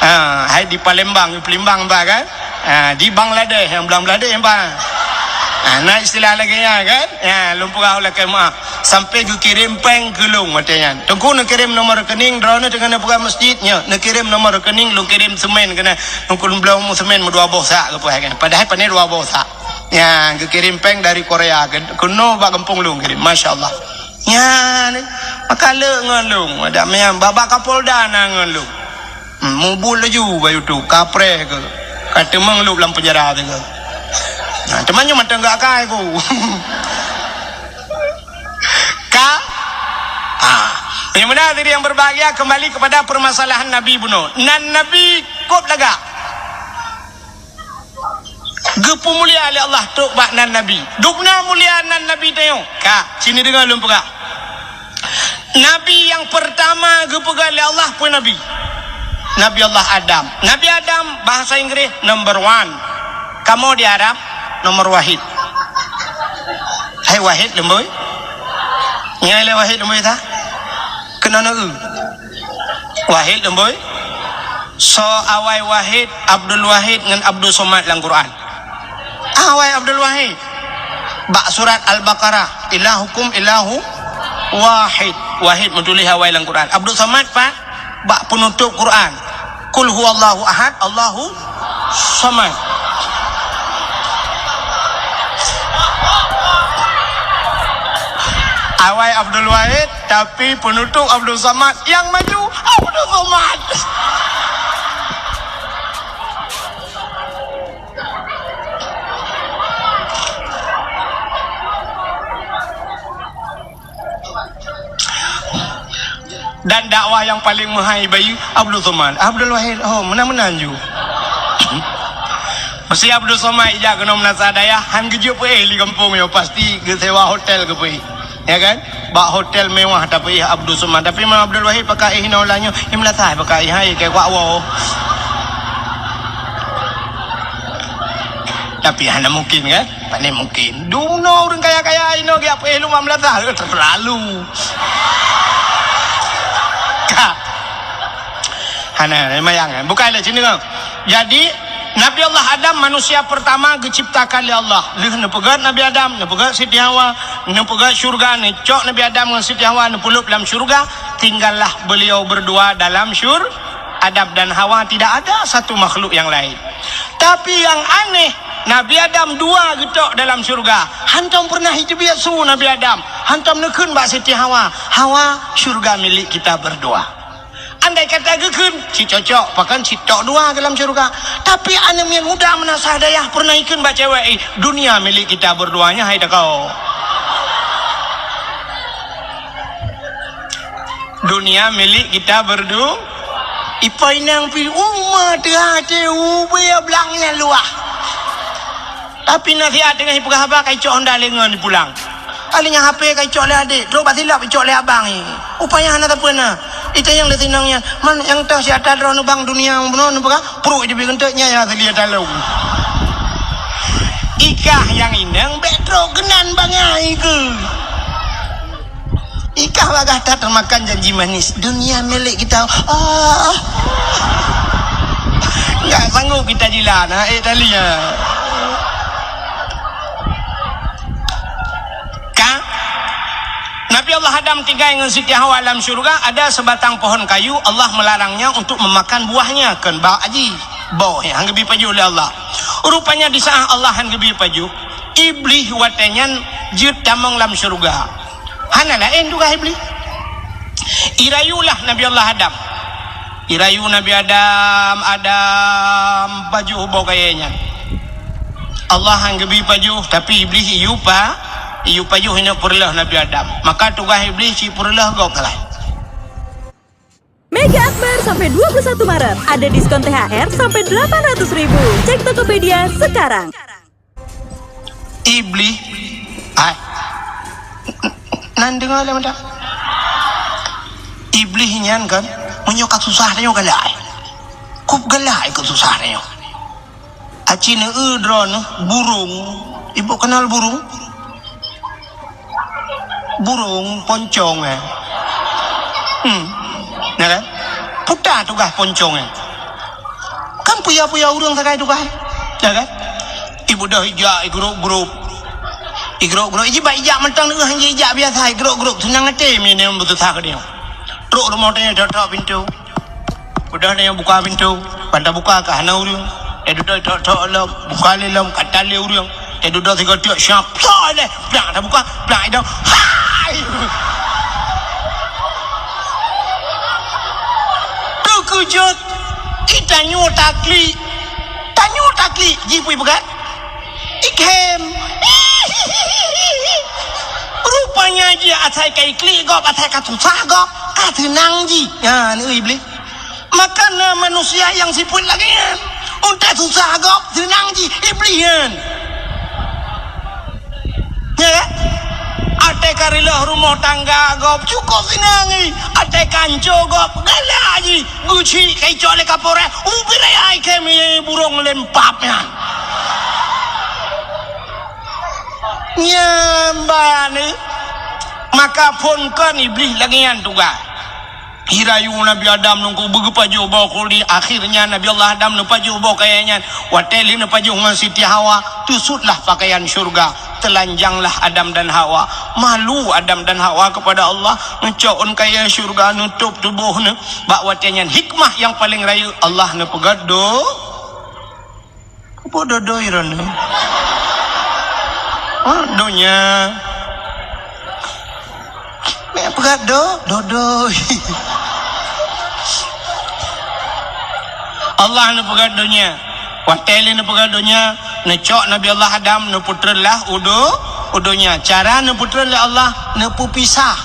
Ha, hai di Palembang, di Palembang bah kan? Ha, di Bangladesh, nyang Bangladesh bah. Ha, na istilah lagèe nyan kan? Ha, lôn peugah lakèe meu'ah. Sampai geukirém péng keu lôn watèe nyan. "Teungku, neukirém nomor rekening, droeneuh teungoh neupeugah masjid nyoe. Neukirém nomor rekening, lôn kirém seumén keunan. Teungku, lôn bloe seumén meudua boh sak," geupeugah kan. Padahai pané dua boh sak. Nyan, geukirém péng dari Korea, ke-, keunoe bak gampông lôn kirém. Masya Allah. Nyan, maka le ngon lôn. Ada meunan, babah Kapolda na ngon lôn. Hmm, mubuet laju bak YouTube, kapreh keuh. Ka teumeung lôn lam penjara teuh keuh. Nah, teuma nyoe mantong gak akai ku. Ka? Ah. Yang benar diri yang berbahagia, kembali kepada permasalahan Nabi bunoe. Nan Nabi kôb lagak. Geupeumulia lé Allah trok bak nan Nabi. Dubna mulia nan Nabi tanyoe. Ka, sini deungoe lôn peugah. Nabi nyang peurtama geupeugah lé Allah peue Nabi? Nabi Allah Adam. Nabi Adam bahasa Inggris number one. Kamoe di Arab nomor wahid. Hai wahid leumbôi. Nyan lé wahid leumbôi ta? Keunoe na eu. Wahid leumbôi. Soe awai Wahid, Abdul Wahid ngon Abdul Somad lam Quran? Awai Abdul Wahid. Bak surat Al-Baqarah, "Ilahukum ilahu wahid." Wahid meutuléh awai lam Quran. Abdul Somad pat? Bak peunutôp Quran. "Qul huwallahu ahad, Allahu Somad." Awai Abdul Wahid, tapi peunutôp Abdul Somad, nyang maju Abdul Somad. Dan dakwah nyang paleng meuhai bayeue Abdul Somad. Abdul Wahid, oh, meunan-meunan ju. Meusé Abdul Somad ijak keunoe meunasah dayah, han geujok peuéh lé gampông nyoe, pasti geusewa hotel geupeuéh. Ya kan? Bak hotel mewah tapeuéh Abdul Somad. Tapi Imam Abdul Wahid pakai éh inoe ulah nyoe, i meulasah pakai éh hai keu kuak woe. Tapi hana mungkin kan? Pane mungkin. Dumnoe ureuëng kaya-kaya inoe geujak peuéh lom bak meulasah, terlalu. Ka. Hana, mayang, eh. Bukai lé sini, kan? Jadi, Nabi Allah Adam manusia pertama geuciptakan lé Allah. Lheueh neupeugét Nabi Adam, neupeugét Siti Hawa, neupeugét syurga, neucok Nabi Adam ngon Siti Hawa, neupeulop lam syurga, tinggallah beliau berdua dalam syur-, Adam dan Hawa, tidak ada satu makhluk yang lain. Tapi yang aneh, Nabi Adam dua geutok dalam syurga. Hantom pernah iteubiet su Nabi Adam. Hantom neukheun bak Siti Hawa, "Hawa, syurga milik kita berdua." Andai kata geukheun, cit cocok, pakon cit tok dua dalam syurga. Tapi aneuk miet muda meunasah dayah pernah ikheun bak cewek, "Eh, dunia milik kita berdua nyan hai takau." Dunia milik kita berdu-, ipai nang pi uma teuhah teh ubé blang nyan luah. Tapi nasihat teungoh ipeugah haba ka icok honda lengon ipulang. Aléh nyan H P ka icok lé adék, trok bak silop icok lé abang i. Upaya hana sapeue na. Itanyong lé sinong nyan, "Man nyang toh si ata droeneuh bang dunia bunoe neupeugah, pruek jih beugeunteuk nyan nyang asli ata lôn." Ikah nyang inong bék trok keunan bangai keu. Ikah bagah that teumakan janji manis, dunia milik kita. Ah. Enggak sanggup kita jila, nah, eh, tali, ya. Ka? Nabi Allah Adam tinggai ngon Siti Hawa lam syurga, ada sebatang pohon kayu, Allah melarangnya untuk memakan buahnya, kon bak aji. Boh, ya, han geubri pajoh lé Allah. Rupanya di saat Allah han geubri pajoh, Iblih watée nyan jeuet tamong lam syurga. Hana laén tugaih Iblih. Irayulah Nabi Allah Adam. Irayu Nabi Adam, Adam, pajoh boh kayée nyan. Allah han geubri pajoh, tapi Iblih iyue pa-, iyue pajoh inoe peureuleueh Nabi Adam. Maka tugaih Iblih cit peureuleueh gob sagai. Mega Akbar sampai dua puluh satu Maret. Ada diskon T H R sampai delapan ratus ribu. Cek Tokopedia sekarang. Iblih, hai, nan deungoe lé mantong. Iblih nyan kan, meunyoe ka susah tanyoe galak. Kub galak keu susah tanyoe. Aci neueu droeneuh burông, ibu kenal burông? Burông poncong, eh. Hmm. Ya kan? Puta tugaih poncong, eh. Kan puya-puya ureuëng sagai tugaih, ya kan? Ibu dah ijak, igrop-grop. Igrop-grop, iji bak ijak mantong neueu han ijak biasa, igrop-grop. Seunang até mi nyan beususah keu dia. Trok rumoh tanya, tok-tok pintu. Udah nyan buka pintu, ban tabuka ka hana ureuëng. Eh, dudoe tok-tok lom, buka lé lom, ka tan lé ureuëng. Eh, dudoe sigoe teuk, siap, plak lé, plak tabuka, plak idong. Hai! Teukeujot, i tanyoe taklik, tanyoe taklik, jih pui peugah. Ikhem. Rupanya jih asai ka iklik gob, asai ka susah gob, ka seunang jih. Nyan, Iblih. Maka na manusia nyang sifeuet lagée nyan. Untée susah gob, seunang jih Iblih nyan. Ya kan? Até ka reuloh rumoh tangga gob, cukup seunang jih. Até ka anco gob, galak jih. Geuchik ka icok lé Kapolres, ubit raya ikhem burông lempap nyan. Nyan ban, maka phon kon Iblih lagée nyan tugaih. Irayu Nabi Adam nungku beugeupajoh boh khuldi, akhirnya Nabi Allah Adam neupajoh boh kayée nyan. Watée lheueh neupajoh ngon Siti Hawa, teusutlah pakaian syurga, teulanjanglah Adam dan Hawa. Malu Adam dan Hawa kepada Allah, neucok ôn kayée syurga, neutôb tuboh neuh. Bak watée nyan hikmah nyang paleng rayeuk Allah neupeugét do-, Peue dodoi droeneuh? Ha, donya. Mek peugét do-, dodoi. Allah neupeugét donya. Watée lé neupeugét donya, neucok Nabi Allah Adam, neupeutreun lah u do-, u donya. Cara neupeutreun lé Allah, neupeupisah.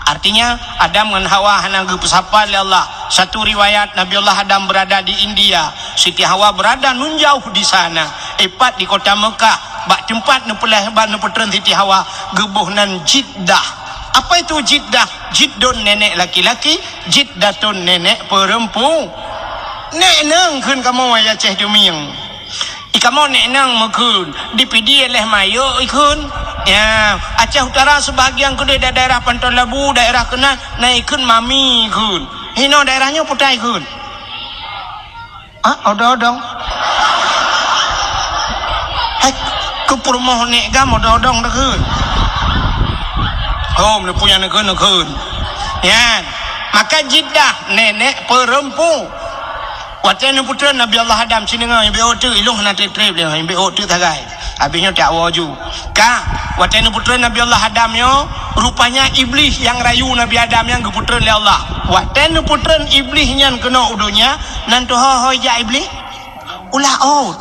Artinya, Adam ngon Hawa hana geupeusapa lé Allah. Satu riwayat, Nabi Allah Adam berada di India, Siti Hawa berada nun jauh di sana, ipat di kota Mekah, bak teumpat neupeulahé ban neupeutreun Siti Hawa, geuboh nan Jiddah. Apa itu Jiddah? Jiddun nenek laki-laki, Jiddatun nenek perempu-, nek nang kheun kamoe, ya Aceh Dumieng. I kamoe nek nang meukheun, di Pidie leh mayok ikheun. Ya, Aceh Utara sebahagian keudeh da-, daerah Panton Labu, daerah keunan, na ikheun mami ikheun. Hinoe daerah nyoe putai ikheun. Ah, odong-odong. Hai, keu peurumoh nek gam odong-odong takheun. Oh, meuneupu nyang neukheun, neukheun. Nyan. Maka Jiddah nenek perempu-, Watée neupeutreun Nabi Allah Adam, ci deungoe, nyang bék ôk teuk, ilong hana treb-treb lé, nyang bék ôk teuk sagai. Habéh nyoe tak woe ju. Ka, watée neupeutreun Nabi Allah Adam nyoe, rupanya Iblih nyang rayu Nabi Adam nyan geupeutreun lé Allah. Watée neupeutreun Iblih nyan keunoe u donya, nan teuho-ho ijak Iblih? U laôt.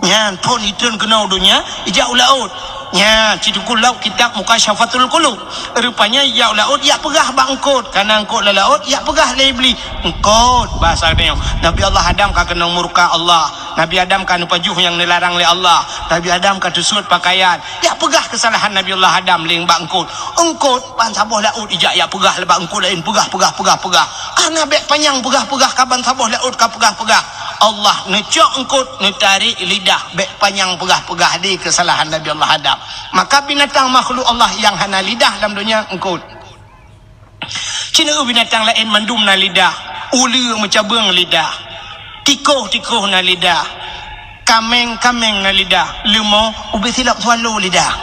Nyan phon itreun keunoe u donya, ijak u laôt. Nyan, ci Teungku Laôt kitab Mukasyafatul Qulub. Rupanya ijak u laôt, ijak peugah bak eungkôt. Kana eungkôt lam laôt, ijak peugah lé Iblih. Eungkôt, basa geutanyoe. Nabi Allah Adam ka keunong murka Allah. Nabi Adam ka neupajoh nyang neularang lé Allah. Nabi Adam ka teusuet pakaian. Ijak peugah keusalahan Nabi Allah Adam lé bak eungkôt. Eungkôt, ban saboh laôt ijak, ijak peugah lé bak eungkôt laén. Peugah, peugah, peugah, peugah. Kana bék panyang peugah-peugah ka ban saboh laôt ka peugah-peugah. Allah neucok eungkôt, neutarek lidah, bék panyang peugah-peugah di keusalahan Nabi Allah Adam. Maka binatang makhluk Allah nyang hana lidah lam donya eungkôt. Ci na binatang laén mandum na lidah, uleue meucabeueng lidah, tikoh-tikoh na lidah, kaméng-kaméng na lidah, leumo ubé silop swallow lidah.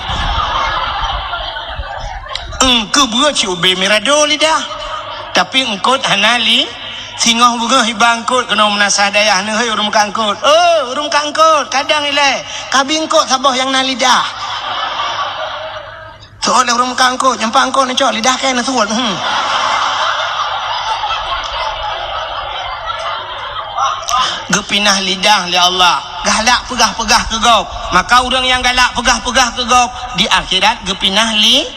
Eungkeubeue ci ubé mirado lidah, tapi eungkôt hana li-, Singoh beungoh iba eungkôt keunoe meunasah dayah neuhôi ureuëng meukat eungkôt. "Oh, ureuëng meukat eungkôt, kadang ilée, kabi eungkôt saboh nyang na lidah." Soe lé ureuëng meukat eungkôt, nyang pat eungkôt neucok lidah kée neusuet. Hmm. Geupinah lidah lé Allah. Galak peugah-peugah keu gob. Maka ureuëng nyang galak peugah-peugah keu gob, di akhirat geupinah li-,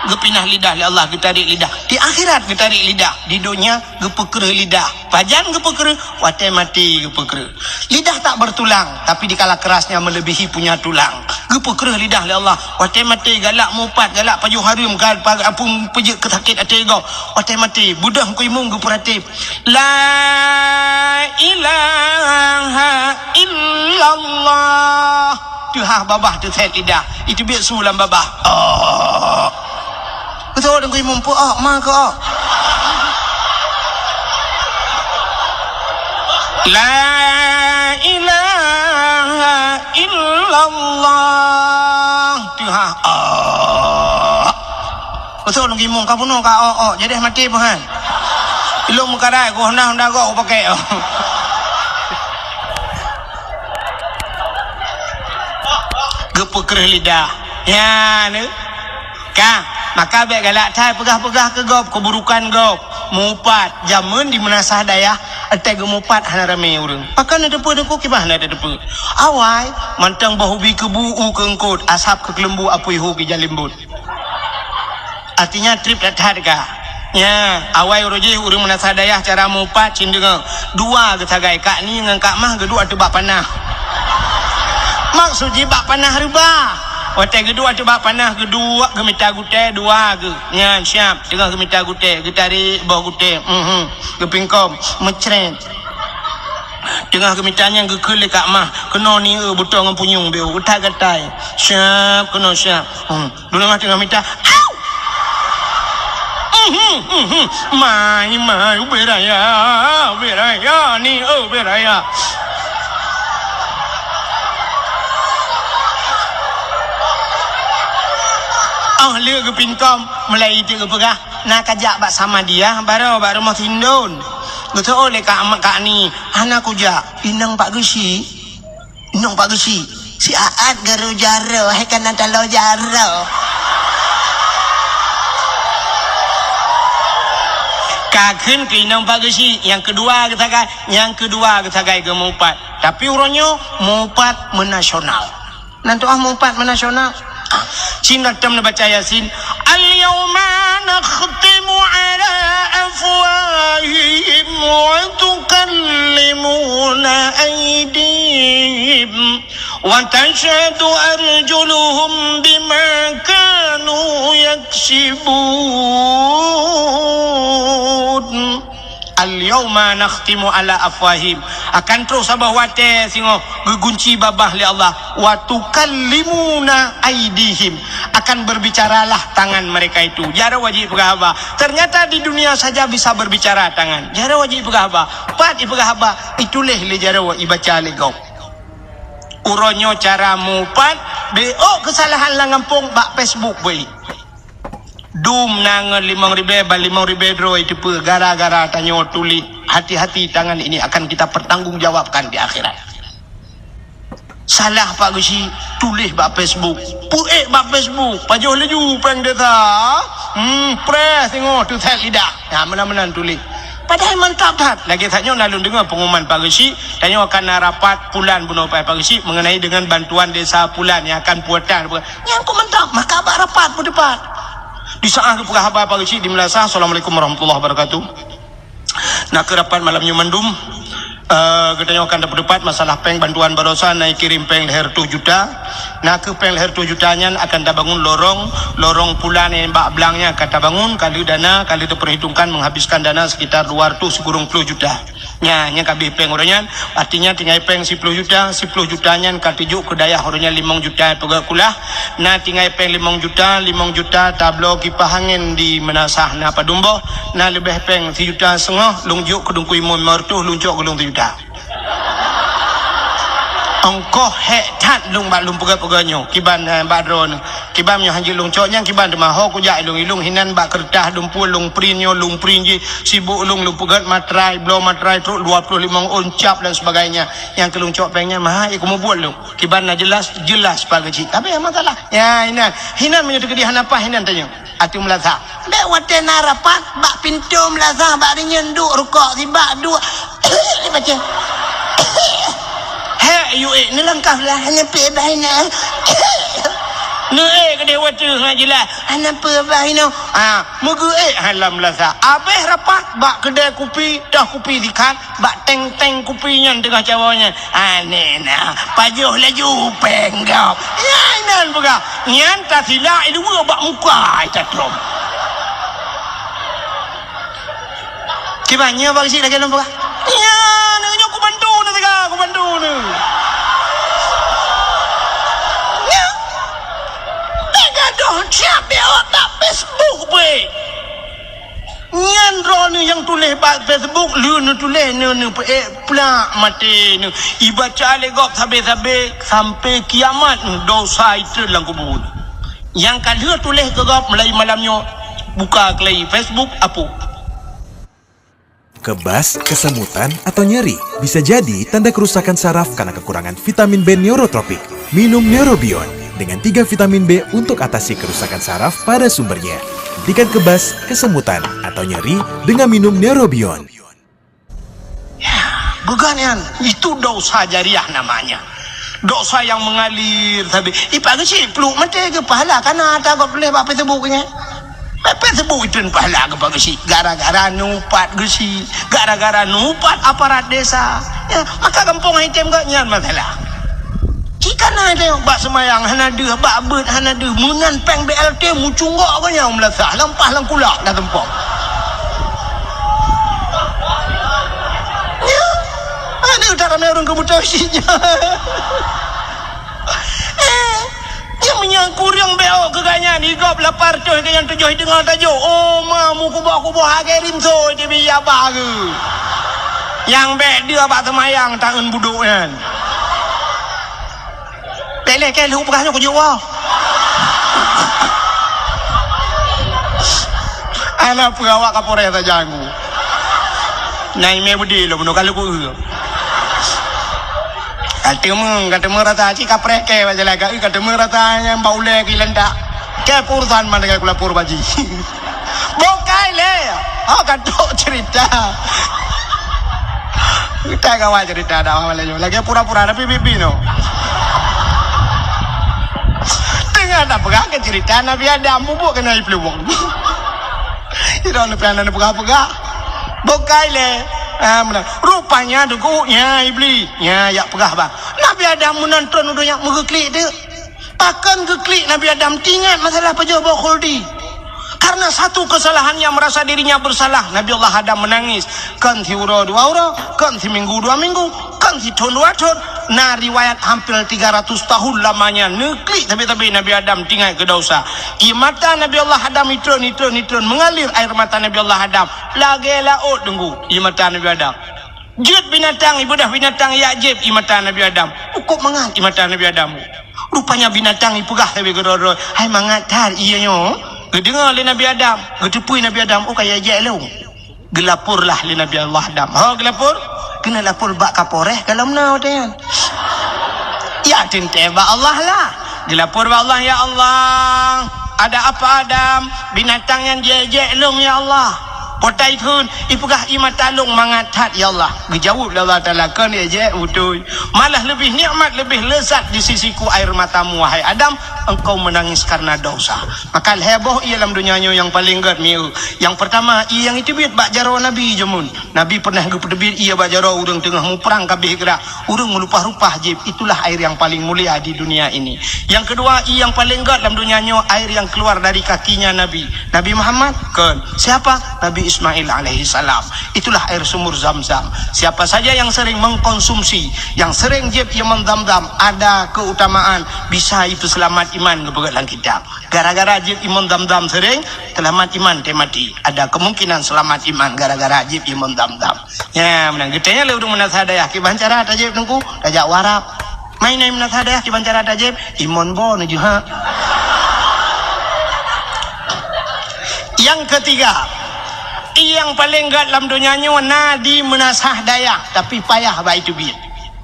geupinah lidah lé Allah, geutarek lidah. Di akhirat geutarek lidah. Di donya geupeukreueh lidah. Pajan geupeukreueh? Watée maté geupeukreueh. Lidah tak bertulang, tapi dikala kerasnya melebihi punya tulang. Geupeukreueh lidah lé Allah. Watée maté galak mupat, galak pajoh hareuem, gal-, pa-, apui peujeuet keu sakét até gob. Watée maté, beudôh Teungku Imum geupeuratéb. La ilaha illallah. Teuhah babah teusét lidah. Iteubiet su lam babah. Oh. Beutôi Teungku Imum, peu-ok ma keu-ok. La ilaha illallah. Teuhah. Oh. Beutôi Teungku Imum, ka bunoe ka ok-ok, jadi maté peuhan. Ilong meukarai ku honda-honda gok ku pakai. Geupeukreueh lidah. Ya, ni. Ka, maka bék galak that peugah-peugah keu gob, keuburukan gob. Mupat, jameun di meunasah dayah, até geumupat hana ramé ureuëng. Pakon na teupeu teungku, kiban hana teupeu. Awai, mantong boh ubi keubu u keu eungkôt, asab keu keuleumbu apui hu keu jalimbot. Artinya treb that-that ka. Nya, awai uroe jih ureuëng meunasah dayah cara mupat cit deungoe. Dua geusagai, kak ni ngon kak mah geuduek ateueh bak panah. Maksud jih bak panah reubah. Watée geuduek ateueh bak panah geuduek geumita gutée dua geu. Nyan siab, teungoh geumita gutée, geutarek boh gutée. Mhm. Geupingkom, meucret. Teungoh geumita nyan geukheun lé kak mah, keunoe ni eu butong ngon punyueng bieu, utak gatai. Siab, keunoe siab. Hmm. Dulu mah teungoh mita, "Au!" Mhm, mhm. Mai, mai, ubé raya, ubé raya ni, oh, ubé raya. Oh, lé geupingkom, mulai itu geupeugah, na kajak bak Samadiyah, baroe bak rumoh Sindon. Geuseuôt lé kak, kak ni, hana kujak, inong Pak Geuchik. Nong Pak Geuchik, si Aat garu jaro, hai kana talo jaro. Ka kheun keu inong Pak Geuchik, nyang keudua geusagai, nyang keudua geusagai geumupat. Tapi uroe nyoe mupat meunasional. Nan tuah mupat meunasional. Cina tem neubaca Yasin, "Al-yauma نختم على أفواههم وتكلمنا أيديهم وتشهد أرجلهم بما كانوا يكسبون. Al-yauma nakhtimu ala afwahim. Akan trok saboh watée singoh geugunci babah lé Allah. Wa tukallimuna aidihim. Akan berbicaralah tangan mereka itu. Jaroe wajib peugah haba. Ternyata di dunia saja bisa berbicara tangan. Jaroe wajib peugah haba. Pat ipeugah haba, ituléh lé jaroe, ibaca lé gob. Uroe nyoe cara mupat, béok keusalahan lam gampông bak Facebook beuih. Dum na ngon limong ribée, ban limong ribée droe iteupeue gara-gara tanyoe tuléh, hati-hati tangan ini akan kita pertanggungjawabkan di akhirat. Salah Pak Geuchik, tuléh bak Facebook. Peuék bak Facebook, pajoh laju péng desa. Hmm, preh singoh teuset lidah. Nah, meunan-meunan tuléh. Padahai mantap that. Lagée that nyoe na lôn deungoe pengumuman Pak Geuchik, tanyoe akan na rapat pulan bunoe Pak Geuchik mengenai dengan bantuan desa pulan yang akan puatan. Nyan kok mantap, maka bak rapat peuteupat. Di saat geupeugah haba Pak Geuchik di Meunasah, Assalamualaikum warahmatullahi wabarakatuh. Na keuh rapat malam nyoe mandum, eh, geutanyoe akan tapeuteupat masalah péng bantuan baroesa na kirém péng lhée reutôh juta. Na keuh péng lhée reutôh juta nyan akan tabangun lorong, lorong pulan nyang bak blang nyan ka tabangun, ka lheueh dana, ka lheueh teupeurhitongkan menghabiskan dana sekitar dua reutôh sikureueng plôh juta. Nya, nyang ka abéh péng uroe nyan, artinya tinggai péng siploh juta, siploh juta nyan ka teujok keu dayah uroe nyan limong juta peugét kulah, na tinggai péng limong juta, limong juta tabloe kipah angén di Meunasah na padum boh, na leubeh péng sijuta seungoh lôn jok keu Teungku Imum limong reutôh, lôn cok keu lôn sijuta. Ongkoh hék that lôn bak lôn peugét-peugét nyoe, kiban, eh, bak droeneuh. Kiban meunyoe hanjeuet lôn cok nyan kiban teuma ho kujak ilong-ilong hinan bak keureutah lôn pue lôn print nyoe lôn print jih sibuk lôn lôn peugét matrai bloe matrai trok dua ploh limong ôn cap dan sebagainya. Nyang keu lôn cok péng nyan meuhai keu mubuet lôn. Kiban na jeulaih, jeulaih Pak Geuchik. Tapi masalah. Ya hinan. Hinan meunyoe teukeudi hana paih hinan tanyoe. Ateueh Meunasah. Bék watée na rapat bak pintoe Meunasah bak rinyeun duek rukok sibak duek. Baca. Hek yue neulangkah lah hana peuet bah inoe. Neuék keudeh watée ngon jeulaih. Hana peuet bah inoe. Ah, meugeuék halam lasa. Abéh rapat bak keudée kupi, toh kupi sikat, bak teng-teng kupi nyan teungoh cawoe nyan. Aneh na, pajoh laju péng gob. Nyan inan peugah. Nyan tasilak i luwa bak muka ai tatrok. Kiban nyoe bak geuchik lagée lôn peugah. Nyan nyoe kubantu na siga kubantu na. Nyan. Bék gadoh siab bék awak bak Facebook beuh. Nyan droeneuh nyang tuléh bak Facebook lheueh neutuléh neu neupeuék plak maté neu. Ibaca lé gob sabe-sabe sampai kiamat neu dosa itrön lam kubu neu. Nyang ka lheueh tuléh keu gob mulai malam nyoe buka keulai Facebook apui. Kebas, kesemutan, atau nyeri bisa jadi tanda kerusakan saraf karena kekurangan vitamin B neurotropik. Minum Neurobion dengan tiga vitamin B untuk atasi kerusakan saraf pada sumbernya. Hentikan kebas, kesemutan, atau nyeri dengan minum Neurobion. Ya, bukan nyan. Itu dosa jariah namanya. Dosa yang mengalir sabe. Ipak geuchik pluek maté keu pahala kana ata gob tuléh bak Facebook nyan. Bak Facebook itu pahala keu Pak Geuchik. Gara-gara neuupat geuchik, gara-gara neuupat aparat desa. Ya, maka gampông item gak nyan masalah. Jika na teuh bak seumayang hana deuh, bak beuet hana deuh, meunan péng B L T mucunggok geuh nyang meulasah, lampah lam kulak na tumpok. Nyoe, aneuk that ramé ureueng keubuta cit nyoe. Eh, nyang meunyoe kureueng B O keu gobnyan, i gob lapar toh gobnyan tujoh i teungoh tajok. Oh, ma, meukuboh-kuboh agé rinso di bia bah geuh. Nyang bék deuh bak seumayang taeun budok nyan. Lé-lé kée lheueh peugah nyoe kujok woe. Ana peue awak Kapolres saja ngu. Na imé beudé lom nyoe ka lheueh kueu. Ka teumé, ka teumé rasa cit kapreh kée bak jalan ka, ka teumé rasa nyang bak ulée ki lentak. Kée peurusan mandai kulapor baji. Bukai lé. Oh, ka trok cerita. Kita kawan cerita dah malam nyoe. Lagi pura-pura tapi bibi no. Tengah nak pegang ke cerita Nabi Adam bubuk kena ipluwong. Sidroe neupian neupeugah-peugah. Bukai lé. Ah, meunan. Rupanya deungon nyan Iblih. Nyan jak peugah bang. Nabi Adam meunan tron u donya meugeuklik teuk. Pakon geuklik Nabi Adam teuingat masalah pajoh boh khuldi. Karena satu kesalahan yang merasa dirinya bersalah, Nabi Allah Adam menangis. Kon siuroe dua uroe, kon siminggu dua minggu, kon sithon dua thon. Na riwayat hampir tiga ratus tahun lamanya neuklik tabi-tabi Nabi Adam teuingat keu dosa. Ie mata Nabi Allah Adam itron, itron, itron mengalir air mata Nabi Allah Adam. Lagèe laôt deungon ie mata Nabi Adam. Jeuet binatang, ibeudôh binatang jak jieb ie mata Nabi Adam. Ukôb mangat ie mata Nabi Adam. Rupanya binatang ipeugah lagèe keudroe-droe, "Hai mangat that ie nyoe." Geudeungoe lé Nabi Adam, geuteupeue Nabi Adam, "Oh, ka ijek lôn." Geulaporlah lé Nabi Allah Adam. Ho geulapor? Keuneuk lapor bak Kapolres ka lom na watèe nyan. Ya teuntèe bak Allah lah. Geulapor bak Allah, "Ya Allah, ada apa Adam? Binatang nyan jijek lôn ya Allah." Potai kheun, ipeugah ie mata lôn mangat that ya Allah. Geujaweueb lé Allah Taala, "Kon jijek beutôi. Malah leubeh nikmat, leubeh lezat di sisiku air matamu, wahai Adam, engkau menangis karena dosa." Maka lhèe boh ie lam donya nyoe nyang paleng gèt mieu. Nyang peurtama, ie nyang iteubiet bak jaroe Nabi jameun. Nabi pernah geupeuteubiet ie bak jaroe ureueng teungoh muprang ka abéh grak. Ureueng meulupah-lupah jieb, itulah air yang paling mulia di dunia ini. Yang kedua, ie nyang paleng gèt lam donya nyoe, air yang keluar dari kakinya Nabi. Nabi Muhammad? Kon. Siapa? Nabi Ismail alaihi salam. Itulah air sumur Zam-Zam. Siapa saja yang sering mengkonsumsi, yang sering jieb ie mon Zam-Zam, ada keutamaan bisa ipeuseulamat iman geupeugah lam kitab. Gara-gara jieb ie mon Zam-Zam sering, seulamat iman teuh maté. Ada kemungkinan seulamat iman gara-gara jieb ie mon Zam-Zam. Nyan, meunan. Geutanyong lé ureueng meunasah dayah, "Kiban cara tajieb Teungku?" "Tajak u Arab." "Meunan meunasah dayah, kiban cara tajieb?" "Ie mon boh neujeuet." Yang ketiga, ie nyang paleng gèt lam donya nyoe na di meunasah dayah, tapi payah bak iteubiet.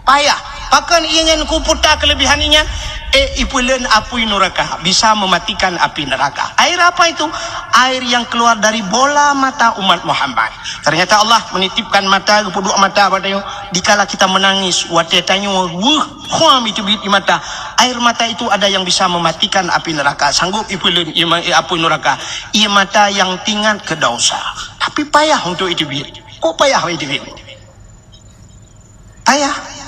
Payah. Pakon ie nyan kuputa kelebihan ie nyan? Eh, ipeuleuen apui nuraka, bisa mematikan api neraka. Air apa itu? Air yang keluar dari bola mata umat Muhammad. Ternyata Allah menitipkan mata, geupeuduek mata bak tanyoe. Dikala kita menangis, watèe tanyoe weueh, huam iteubiet ie mata. Air mata itu ada yang bisa mematikan api neraka, sanggup ipeuleuen ie ma-, apui nuraka. Ie mata nyang teuingat keu dosa. Tapi payah untuk iteubiet. Kok payah iteubiet? Payah.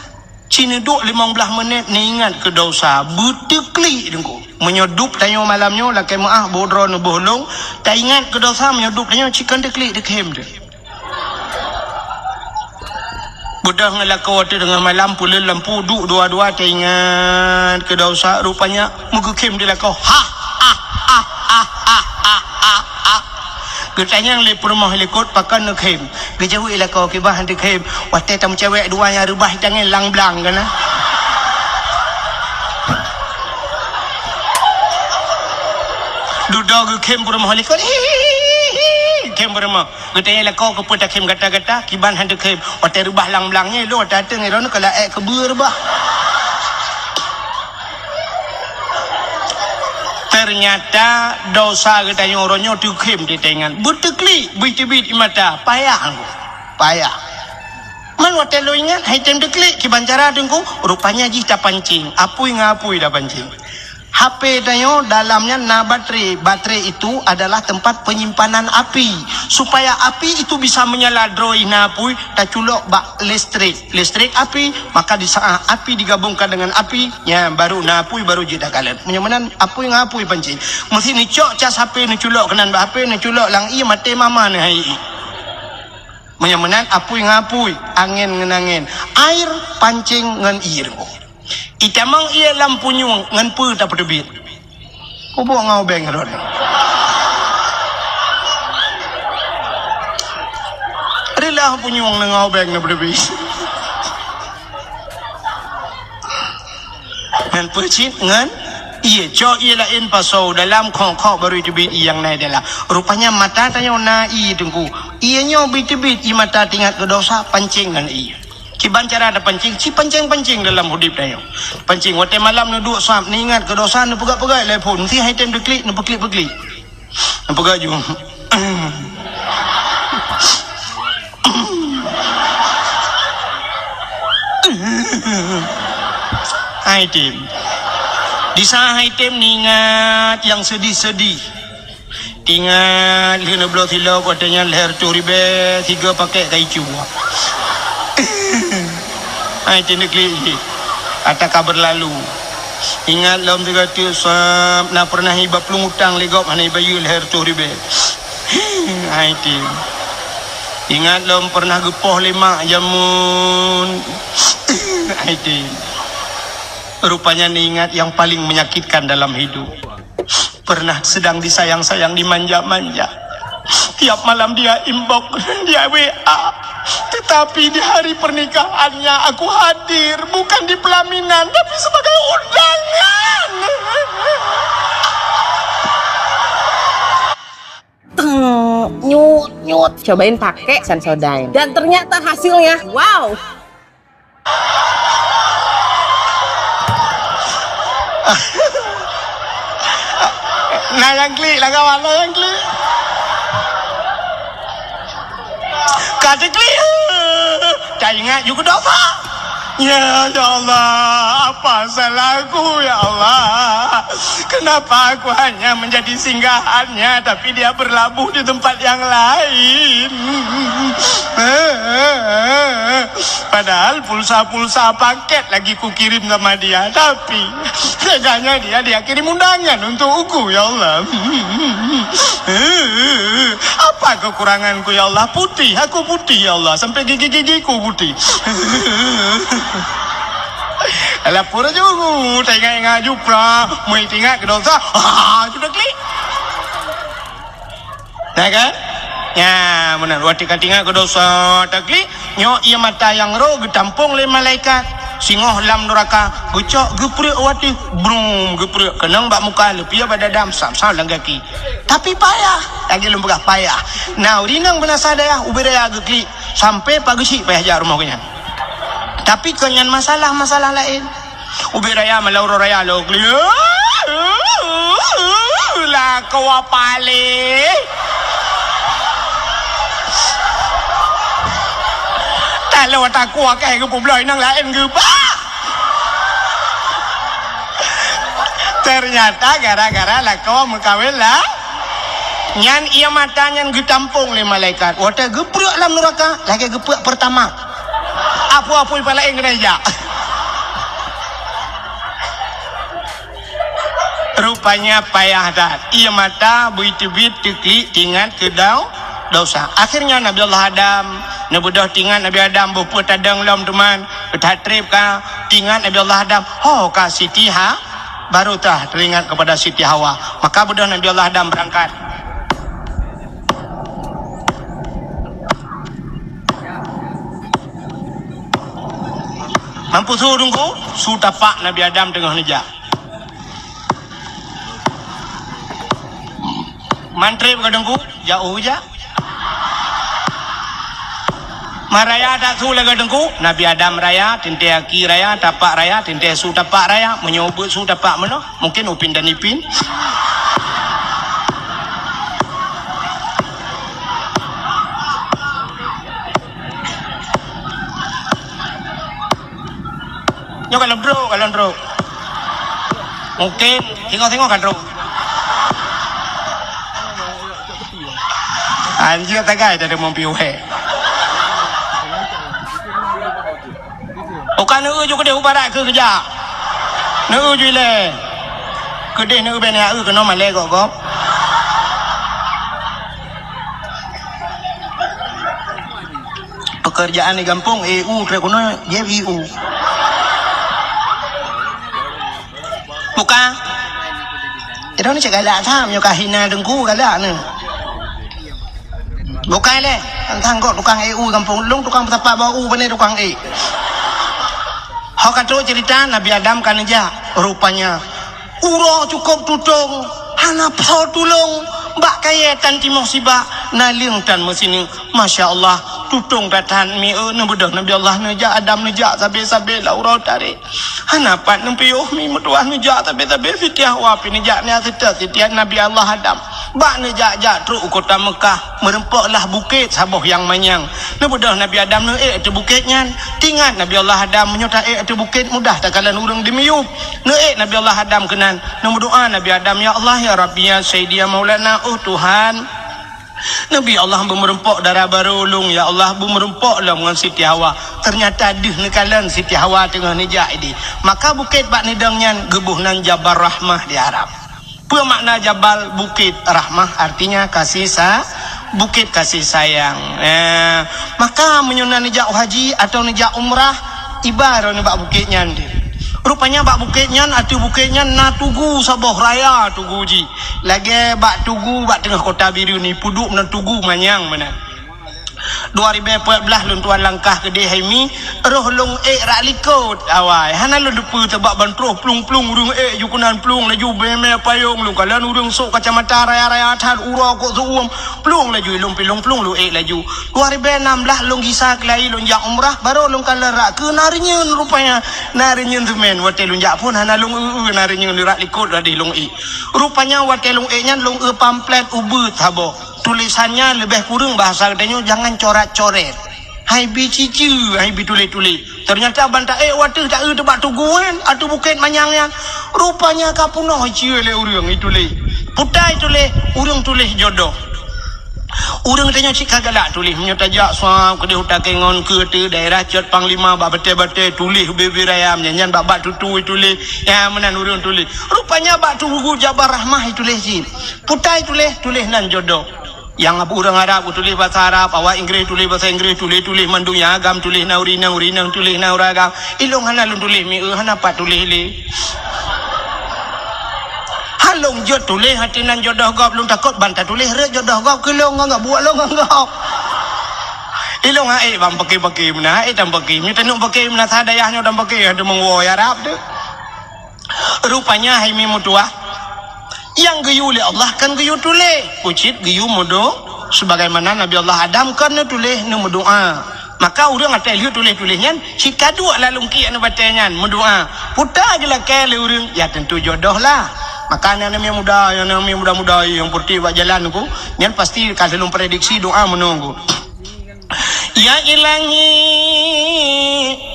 Ci neuduek limong blaih menit neuingat keu dosa, beuteuklik Teungku. Meunyoe dub tanyoe malam nyoe lakèe meu'ah boh droe neuboh lôn, taingat keu dosa, meunyoe dub tanyoe ci kon teuklik, teukhem teuh. Beudôh ngon lakoe teuh teungoh malam, peuleuen lampu, duek dua-dua, taingat keu dosa, rupanya meugeukhem di lakoe. Ha, ha, ha. Geutanyong lé peurumoh likot, "Pakon neukhem?" Geujaweueb lakoe, "Kiban han teukhem, watèe tameucewek dua nyang reubah itangen lang blang keunan." Dudoe geukhem peurumoh likot, "Hihihi, khem peurumoh." Geutanyong lakoe, "Keupeue takhem gata-gata?" "Kiban han teukhem, watèe reubah lang blang nyan lôn watèe ateueng droeneuh ka laék keubeue reubah." Ternyata dosa geutanyoe uroe nyoe teukhem di taingat. Beuteuklik, beuteubit ie mata, payah Teungku. Payah. Man watèe lôn ingat, han tém teuklik, kiban cara Teungku, rupanya jih tapancing, apui ngon apui tapancing. H P tanyoe dalam nyan na baterai. Baterai itu adalah tempat penyimpanan api. Supaya api itu bisa menyala droe na apui, taculok bak listrik. Listrik api, maka di saat api digabungkan dengan api, nyan baru na apui, baru jeuet takalon. Meunyoe meunan apui ngon apui pancing. Meusti neucok cas H P, neuculok keunan bak H P, neuculok lam ie, maté mama neuh hai ie. Meunyoe meunan apui ngon apui, angén ngon angén, air pancing ngon ie. Itamong ie lam punyueng ngon peue tapeuteubiet? Ubok ngon ubeng rot. Reulah punyueng ngon ubeng na peuteubiet. Ngon peue cit? Ngon ie. Cok ie laén pasoe dalam, khok-khok baru iteubiet ie nyang na dalam. Rupanya mata tanyoe na ie Teungku. Ie nyoe beuteubit ie mata teuingat keu dosa, pancing ngon ie. Kiban cara tapancing, ci pancing-pancing dalam udeb tanyoe. Pancing, watèe malam neuduek sab, neuingat keu dosa, neupeugah-peugah lé phon, meusti han tém teuklik, neupeuklik-peuklik. Neupeugah ju. Han tém. Di saat han tém neuingat nyang seudih-seudih. Ingat lheueh neubloe silop watée nyan lhée reutôh ribée sigoe pakét kayée cue. Hai teuneuk klik jih. Ata ka beurlalu. Ingat lom sigoe teuk sab na peureunah iba plueng utang lé gob hana ibayeue lhée reutôh ribée. Hai tem. Ingat lom peureunah geupoh lé mak jameun. Hai tem. Rupanya neuingat nyang paleng menyakitkan dalam hidup. Pernah sedang disayang-sayang, dimanja-manja. Tiap malam dia inbox, dia W A. Tetapi di hari pernikahannya aku hadir, bukan di pelaminan, tapi sebagai undangan. Teng, nyut, nyut. Cobain pakai Sensodyne. Dan ternyata hasilnya, wow. Nah, nyang klik lah kawan, nah, nyang klik. Ka teuklik. Tak ingat juga dosa. Ya, ya Allah, apa salahku, ya Allah? Kenapa aku hanya menjadi singgahannya, tapi dia berlabuh di tempat yang lain? Padahal pulsa-pulsa paket lagi kukirim sama dia, tapi teganya dia, dia kirim undangan untuk aku, ya Allah. Apa kekuranganku, ya Allah? Putih, aku putih, ya Allah. Sampai gigi-gigiku putih. Lapor juga, tengok-tengok jupra, mui tingkat ke dosa. Ah, sudah klik. Nah kan? Ya, benar. Waktu ka tingkat ke dosa, taklik, nyoe ié mata nyang roh geutampong lé malaikat. Singoh lam nuraka, geucok geuprek watèe, brum, geuprek keunong bak muka, leupie bak dada, sam-sam lam gaki. Tapi payah, lagèe lôn peugah payah. Nah, ureueng inong beunasa dayah, ubé raya geuklik, sampai pageusyik payah jak rumoh geuhnyan. Tapi kon nyan masalah, masalah laén. Ubé raya malam uroe raya lôn klik. Lakoe paléh. Taloe takue keu geupubloe inong laén geuba. Ternyata gara-gara lakoe meukawen lah. Nyan ié mata nyan geutampong lé malaikat. Watèe geuprek lam nuraka, lagèe geuprek Pertamax. Apui-apui pih laén keuneuk jak. Rupanya payah that. Ié mata beuteubiet teuklik teuingat keu dau-, dosa. Akhirnya Nabi Allah Adam neubeudôh teuingat Nabi Adam boh peue tadong lom teuma, that treb ka teuingat Nabi Allah Adam. Ho ka Siti Ha-, baru tah teringat kepada Siti Hawa. Maka beudôh Nabi Allah Adam beurangkat. Mampu su teungku, su tapak Nabi Adam teungoh neujak. Man treb ka teungku, jauh jak. Man raya that su lagèe teungku, Nabi Adam raya, teuntèe aki raya, tapak raya, teuntèe su tapak raya, meunyoe beuet su tapak meunoe. Mungkin Upin dan Ipin. Nyoe ka lôn trok, ka lôn trok. Mungkin singoh-singoh ka trok. Anjir, tagai dah ada mimpi weh. Bukan neu ju keudeh u barat keu keujak. Neu ju ilèe. Keudeh neu bèk neu keunoe malèe gob-gob. Pekerjaan di gampông, E U, trép keunoe, J I U. Bukan. Itu ni cek galak tham, nyoe ka hina teungku galak ni. Bukai lé, tang kok tukang E U gampông lôn, tukang peusapat bak u, pane tukang ék. Ho ka trok cerita Nabi Adam ka neujak, rupanya uroe cukôp tutong, hana po tulông, bak kayèe tan timoh sibak, naleueng tan meusineuk. Masya Allah, tutong that-that mi, eu, neubeudôh Nabi Allah neujak, Adam neujak, sabe-sabe lam uroe tarek. Hana pat neupiôh mi meutuah neujak, sabe-sabe Siti Hawa pih neujak, nyan seutôt Siti Nabi Allah Adam. Bak neujak-jak trok u kota Meukah, meureumpok lah bukét saboh nyang manyang. Neubeudôh Nabi Adam neuék ateueh bukét nyan. Teuingat Nabi Allah Adam, meunyoe taék ateueh bukét mudah takalon ureuëng dimiyueb. Neuék Nabi Allah Adam keunan. Neumeudoá Nabi Adam, "Ya Allah, ya Rabbi, ya Sayyidi, ya Maulana, oh Tuhan." Nabi Allah beumeureumpok dara barô lôn, ya Allah, beumeureumpok lom ngon Siti Hawa. Teunyata deuh neukalon Siti Hawa teungoh neujak idéh. Maka bukét bak neudong nyan geuboh nan Jabal Rahmah di Arab. Peue makna jabal? Bukét. Rahmah artinya kasih sa-, bukét kasih sayang. Eh, maka meunyoe na neujak haji atau neujak umrah, iba droeneuh bak bukét nyan deh. Rupanya bak bukét nyan, ateueh bukét nyan na tugu saboh raya tugu jih. Lagée bak tugu bak teungoh kota Bireuen ni, peuduek meunan tugu manyang meunan. Dua ribée peuet blaih lôn tuan langkah keudeh hai mi, roh lôn ék rak likot awai. Hana lôn teupeue teubak ban troh plueng-plueng ureuëng ék ju keunan plueng laju beume payong lôn kalon ureuëng sok kacamata raya-raya that uroe kok seuuem plueng laju ilong pilong plueng lôn ék laju. Dua ribée nam blaih lôn gisa keulayi lôn jak umrah baru lôn kalon rak keu na reunyeun rupanya. Na reunyeun seumén watée lôn jak phon hana lôn eu-eu na reunyeun rak likot rak deh lôn ék. Rupanya watée lôn ék nyan lôn eu pamflet ubeut saboh. Tulisannya lebih kurang bahasa geutanyoe jangan coret-coret. Hai bi cici, hai bi tuléh-tuléh. Ternyata ban taék wateuh taeu teubak tuguan ateueh bukét manyang nyan. Rupanya ka peunoh icie lé ureuëng ituléh. Putai tuléh, ureuëng tuléh jodoh. Ureuëng tanyoe cit ka galak tuléh meunyoe tajak suam keudeh utak kengon keu teu daerah cot panglima bak batée-batée tuléh bibir ayam nyan nyan bak-bak tutui tuléh. Ya meunan ureuëng tuléh. Rupanya bak tugu Jabal Rahmah ituléh cit. Putai tuléh, tuléh nan jodoh. Nyang ureuëng Arab geutuléh basa Arab, awak Inggréh tuléh basa Inggréh, tuléh-tuléh mandum nyang agam tuléh na ureuëng inong, ureuëng inong tuléh na ureuëng agam. Ilong hana lôn tuléh mi eu hana pat tuléh lé. Han lôn jeuet tuléh hati nan jodoh gob lôn takot ban tatuléh rot jodoh gob keu lôn ngon gob buet lôn ngon gob. Ilong hai ban paké-paké meunan hai tan paké. Nyoe tanyoe paké meunan sa dayah nyoe tan paké hana meuwoe Arab tu. Rupanya hai mi meutuah, nyang geuyue lé Allah kan geuyue tuléh, ucit geuyue meudo-, sebagaimana Nabi Allah Adam kan neutuléh neumeudoá. Maka ureuëng até lheueh tuléh-tuléh nyan cit ka duek lam lungkiek neubatée nyan meudoá. Puta geulakée lé ureuëng, ya tentu jodoh lah. Maka aneuk-aneuk muda, aneuk-aneuk muda-muda nyang peureutih bak jalan ku, nyan pasti ka lheueh lôn prediksi doá meunoe ku. Ya Ilahi,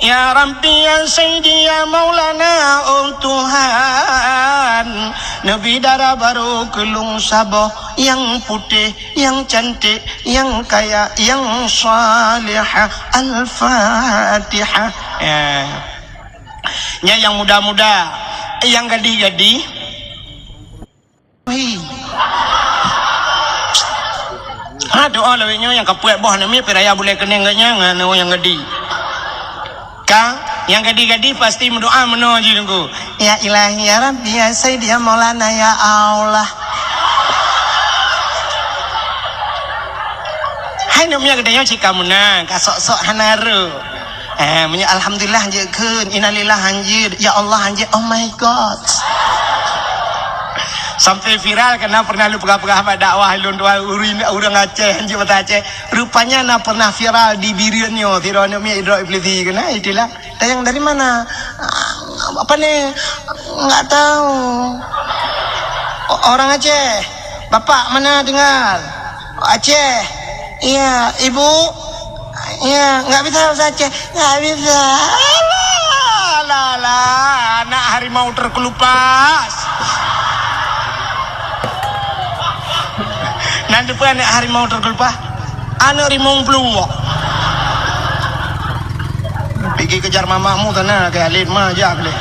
ya Rabbi, ya Sayyidi, ya Maulana, oh Tuhan, neubi dara barô keu lôn saboh nyang putéh, nyang cantik, nyang kaya, nyang salihah. Al-Fatihah. Ya. Nyan nyang muda-muda, nyang gadih-gadih. Hi. Ha, doa lawét nyoe nyang ka peuet boh aneuk miet pih raya bulée keuneng geuh nyan ngon nyang gadi. Ka, nyang gadi-gadi pasti meudoa meunoe jih Teungku. Ya Ilahi, ya Rabbi, ya Sayyidi, ya Maulana, ya Allah. Hai aneuk miet geutanyoe cit ka meunan, ka sok-sok hana rhot. Eh, meunyoe alhamdulillah hanjeuet kheun, innalillah hanjeuet, ya Allah hanjeuet, oh my God. Sampai viral karena pernah lôn peugah-peugah bak dakwah lôn dua ureueng, ureueng Aceh, hanjeuet basa Aceh. Rupanya na pernah viral di Bireuen nyoe, sidroe aneuk miet droe Iblisi keunan, istilah. Tanyong dari mana? Ah, apa ni? Enggak tahu. O-, orang Aceh. Bapak mana tinggal? Aceh. Iya, ibu? Iya, nggak bisa bahasa Aceh. Nggak bisa. Alah, alah, alah, anak harimau terkelupas. Nan depan anak harimau terkelupas. Aneuk rimong pluek. Pigi kejar mamakmu sana, kayak alit ma jak lé.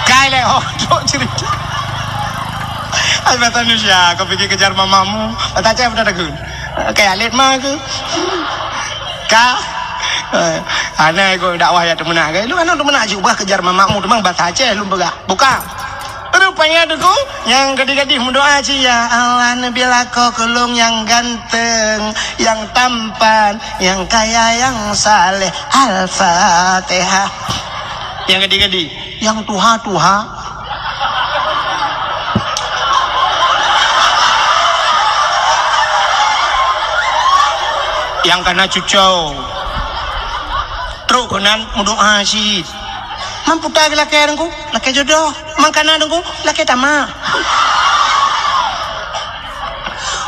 Kai lé, oh, trok cerita. Ai, bahasa Indonesia, kau pigi kejar mamakmu. Bahasa Aceh betul tak? Kayak alit ma ke? Ka? Eh, aneh kau dakwah ya teumeunak ke? Lu aneuk teumeunak jubah kejar mamakmu, teumang bahasa Aceh lu peugah. Buka. Rupanya Teungku, nyang gadih-gadih meudoa cit, "Ya Allah, neubi lakoe keu lôn nyang ganteng, nyang tampan, nyang kaya, nyang saleh." Al-Fatihah. Nyang gadih-gadih, nyang tuha-tuha. Nyang kana cucoe. Trok keunan meudoa cit. Man puta geulakée Teungku, lakée jodoh. Man kana Teungku, lakée tamah.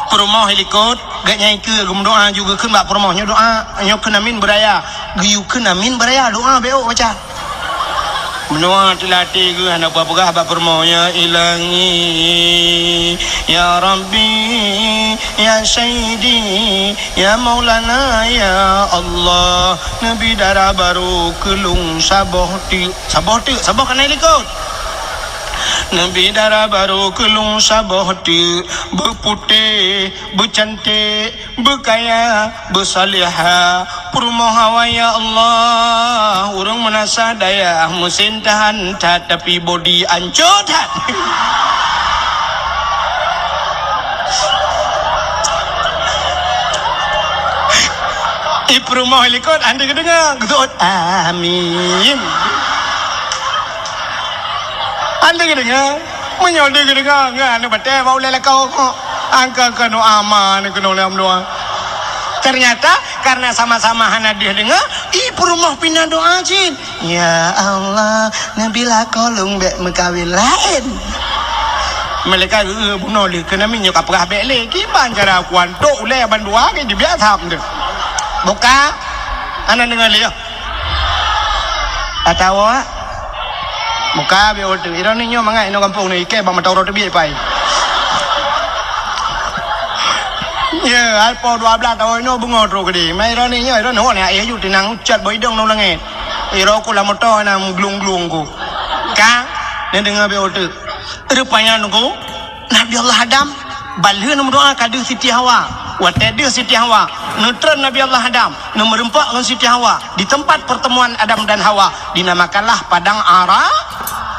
Peurumoh i likot, gét nyang ikeue geumeudoá ju geukheun bak peurumoh nyoe doá, nyoe kheun amin beuraya. Geuyue kheun amin beuraya, doá bék baca. Meunoe teulatih geuh hana peugah bak peurumoh, "Ya Ilahi, ya Rabbi, ya Sayyidi, ya Maulana, ya Allah, neubi dara barô keu lôn saboh teuk." Saboh teuk, saboh ka na i likot. Neubi dara barô keu lôn saboh teuk, beuputéh, beucanték, beukaya, beusalihah, peurumoh awai, ya Allah. Ureuëng meunasah dayah, meusin tahan that, tapi bodi ancô that. I peurumoh i likot, hana geudeungoe, geuseuôt, "Amin." Hana geudeungoe. Meunyoe hana geudeungoe, ngon aneuk batée bak ulée lakoe kok. Angka keunoe aman, keunoe lom doa. Ternyata, karena sama-sama hana deuh deungoe, i peurumoh pih na doa cit. "Ya Allah, neubi lakoe lôn bék meukawen laén." Malaikat, "Eh, bunoe lé, keunan nyoe ka peugah bék lé. Kiban cara kuantok ulée bandua ke dibiak tham tu." Buka. Hana deungoe lé, ya. Atawa muka biôh tu. Ironi nyoe mangat inoe gampông ni, ikei bak mata uroe teubiet pai. Ya, hai po dua belas tahun inoe beungoh trok keudeh. Mai ironi nyoe, ironi nyoe, ai ju tinang ucat bak idong nong langét. Iro ku lam moto na meuglung-glung ku. Ka, neudeungoe biôh tu. Rupanya nunggu Nabi Allah Adam, ban lheueh neumeudoa ka deuh Siti Hawa. Watée deuh Siti Hawa, neutreun Nabi Allah Adam, neumeureumpok ngon Siti Hawa di tempat pertemuan Adam dan Hawa, dinamakanlah Padang Ara-,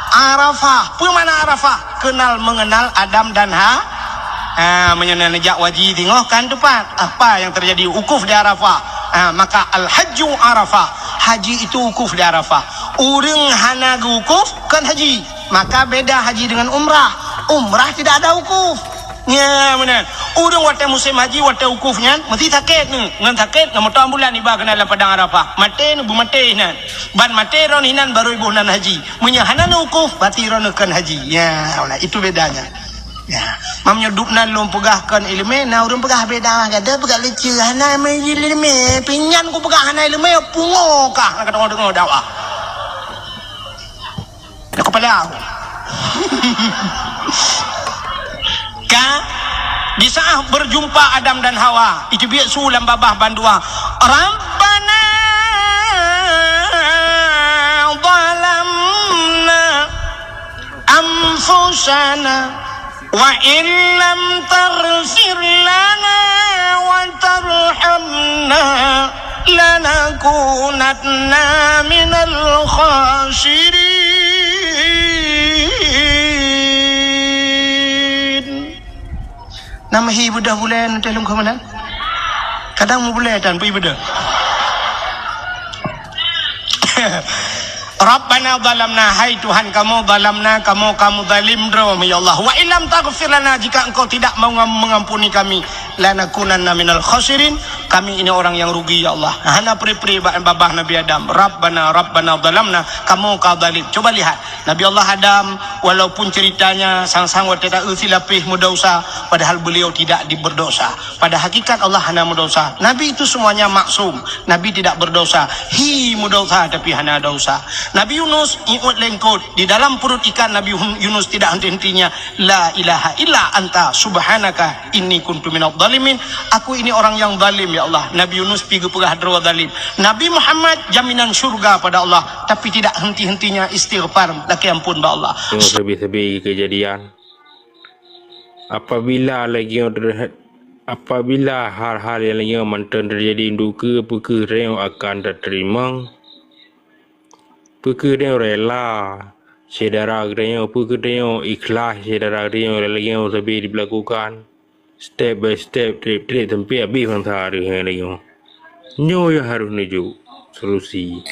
Arafah. Peue makna Arafah? Kenal mengenal Adam dan Ha-, ha, meunyoe neujak haji singoh kan teumpat. Apa yang terjadi? Wukuf di Arafah. Ha, maka al-hajju Arafah. Haji itu wukuf di Arafah. Ureuëng hana geuwukuf, kon haji. Maka beda haji dengan umrah. Umrah tidak ada wukuf. Nya, meunan. Ureuëng watée musim haji, watée wukuf nyan, meusti sakét nyoe. Ngon sakét, ngon moto ambulan iba keunan lam Padang Arafah. Maté nyoe, beumaté inan. Ban maté droeneuh inan, barô iboh nan haji. Meunyoe hana na wukuf, berarti droeneuh kon haji. Ya, itu bedanya. Ya. Meunyoe dub nan lôn peugah kon iéleumé, na ureuëng peugah beda, gata peugah lucu, hana iéleumé. Pinyan ku peugah hana iéleumé, pungo kah, na ka deungoe-deungoe dakwah. Di kepala aku. Ka, di saat berjumpa Adam dan Hawa, itu biasa lam babah bandua. Rabbana zalamna anfusana wa illam taghfir lana wa tarhamna lanakunanna minal khasirin. Nama hi beudôh bulée nanti lungkah mana? Kadang mu bulée tan pui beudôh. Rabbana zalamna, hai Tuhan kamoe, zalamna, kamoe kamoe zalim droe, ya Allah. Wa illam taghfir lana, jika Engkau tidak mengam-, mengampuni kami, lanakunanna minal khasirin, kami ini orang yang rugi, ya Allah. Hana pri-pri ba-, babah Nabi Adam. Rabbana, Rabbana zalamna, kamoe ka zalim. Coba lihat, Nabi Allah Adam, walaupun ceritanya sang-sang watée ta-, eu silapéh meudausa, padahal beliau tidak di-, berdosa. Pada hakikat Allah hana meudausa. Nabi itu semuanya maksum. Nabi tidak berdosa. Hi meudausa tapi hana dosa. Nabi Yunus iut lengkot di dalam perut ikan. Nabi Hun-, Yunus tidak henti-hentinya, "La ilaha illa anta subhanaka inni kuntu minadh dhalimin." Aku ini orang yang zalim, ya Allah. Nabi Yunus pi geupeugah droe zalim. Nabi Muhammad jaminan syurga pada Allah, tapi tidak henti-hentinya istighfar, lakée ampun bak Allah. Nyoe sabe-sabe kejadian. Apabila lagée nyoe ter-, apabila hal-hal nyang lagée nyoe mantong teujadi, duka peue kheueh tanyoe akan tateurimong? Peue kheueh tanyoe rela syedara geutanyoe? Peue kheueh tanyoe ikhlas syedara geutanyoe lagée nyoe sabe dilakukan? Step by step, trep-trep sampai habéh bansa lagée nyoe. Nyoe nyang harôh neujok solusi.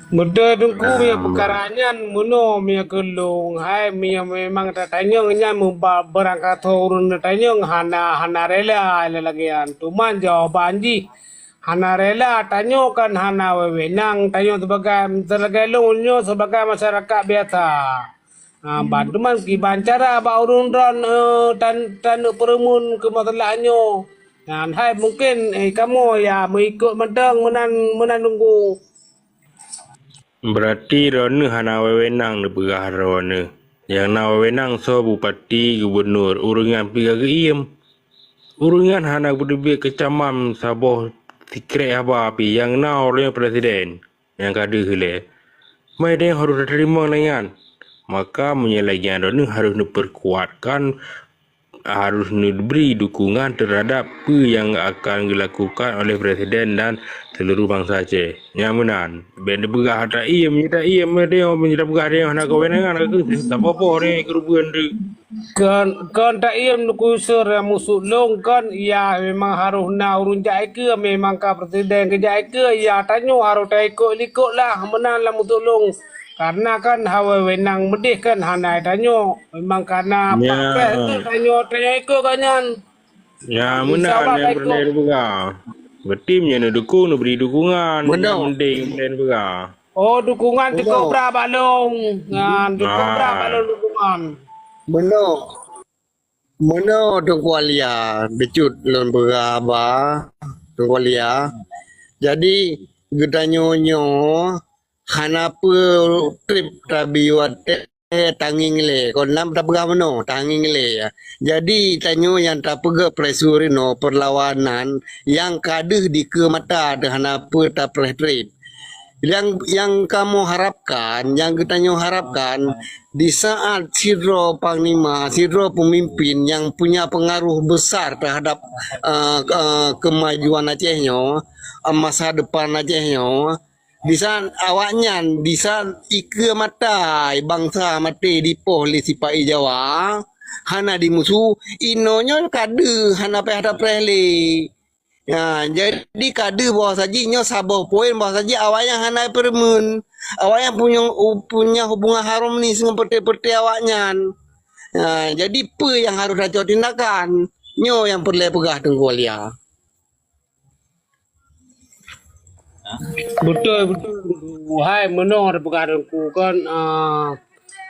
Beutôi Teungku, meunyoe peukara nyan meunoe meunyoe keu lôn, hai meunyoe memang tatanyong nyan meuba-, beurangkat ureuëng tatanyong hana, hana rela lagée nyan. Teuma jawaban jih, hana rela tanyoe kan hana wewenang, tanyoe sibagai, sibagai lôn nyoe sibagai masyarakat biasa. Ha, ban teuma kiban cara bak ureuëng droen, eh, tan-, taneuk peureumeun keu masalah nyoe. Nyan hai mungken, eh, kamoe ya meuikot mantong meunan, meunan Teungku. Berarti droeneuh hana wewenang neupeugah droeneuh. Nyang na wewenang soe bupati, gubunur, ureuëng nyan pih ka geuiem. Ureuëng nyan hana geuteubiet keucaman saboh sikrek haba pih, nyang na ureuëng presiden nyang ka deuh ilée. Meudeh harôh tateurimong lagée nyan. Maka meunyoe lagée nyan droeneuh harôh neupeukuatkan, harôh neubri dukungan teuhadap peue nyang akan geulakukan oleh presiden dan seuluruh bansa Aceh. Nyang meunan, bék neupeugah taiem, meunyoe taiem, meunyoe tapeugah taiem hana keuwenangan, ka keuh tapoh-poh nyoe keureubeuen teuk. Kon, kon taiem Teungku Yusuf nyang musuh lôn, kon ya memang harôh na ureuëng jak ikeue, memang ka presiden geujak ikeue, ya tanyoe harôh taikot-likot lah meunan lam musuh lôn. Karena kan hawa wewenang meudeh kan hana tanyoe. Memang karena Ya. pakai tu tanyoe, tanyoe ikot gobnyan. Ya, Insya meunan Allah nyang taikot. peureulée neupeugah. Berarti meunyoe neudukung, neubri dukungan. Betul. Nyang penting peureulée neupeugah. Oh, dukungan Betul. cukup brat bak lôn. Nah, cukup Ah. brat bak lôn dukungan. Meunoe, meunoe Teungku Alia, bacut lôn peugah haba, Teungku Alia. Jadi, geutanyoe nyoe hana peue treb tabi watée tangieng lé. Kon nam tapeugah meunoe, tangieng lé. Jadi, tanyoe nyang tapeugah pressure inoe, perlawanan nyang ka deuh dikeue mata teuh hana peue tapreh treb. Nyang, nyang kamoe harapkan, nyang geutanyoe harapkan, di saat sidroe panglima, sidroe peumimpin nyang punya peungaroh besar teuhadap, eh, eh, keumajuan Aceh nyoe, eh, masa depan Aceh nyoe, di saat awaknyan, di saat ikeue mata bansa maté dipoh lé sipa-i Jawa, hana dimusu, inoe nyoe ka deuh hana payah tapreh lé. Ya, jadi ka deuh bahwa saji nyoe saboh poin bahwa saji awaknyan hana peureumeun. Awaknyan punya, punya hubungan harmonis ngon peureute-peureute awaknyan. Ya, jadi peue nyang harôh tacok tindakan? Nyoe nyang peureulée peugah Teungku Alia. Beutôi, beutôi. Hai meunoe teupeugah Teungku kon, ah,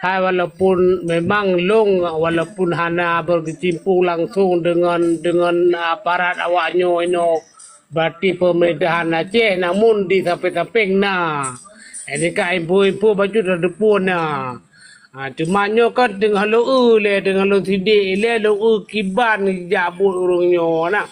hai walaupun memang lôn, walaupun hana berkecimpung langsung dengan, dengan aparat awak nyoe inoe, berarti pemerintahan Aceh, namun di samping-samping na. Jadi ka info-info bacut tateupeue na. Ha, cuma nyoe kan teungoh lôn eu lé, teungoh lôn sidek ilée lôn eu kiban jak buet ureuëng nyoe na.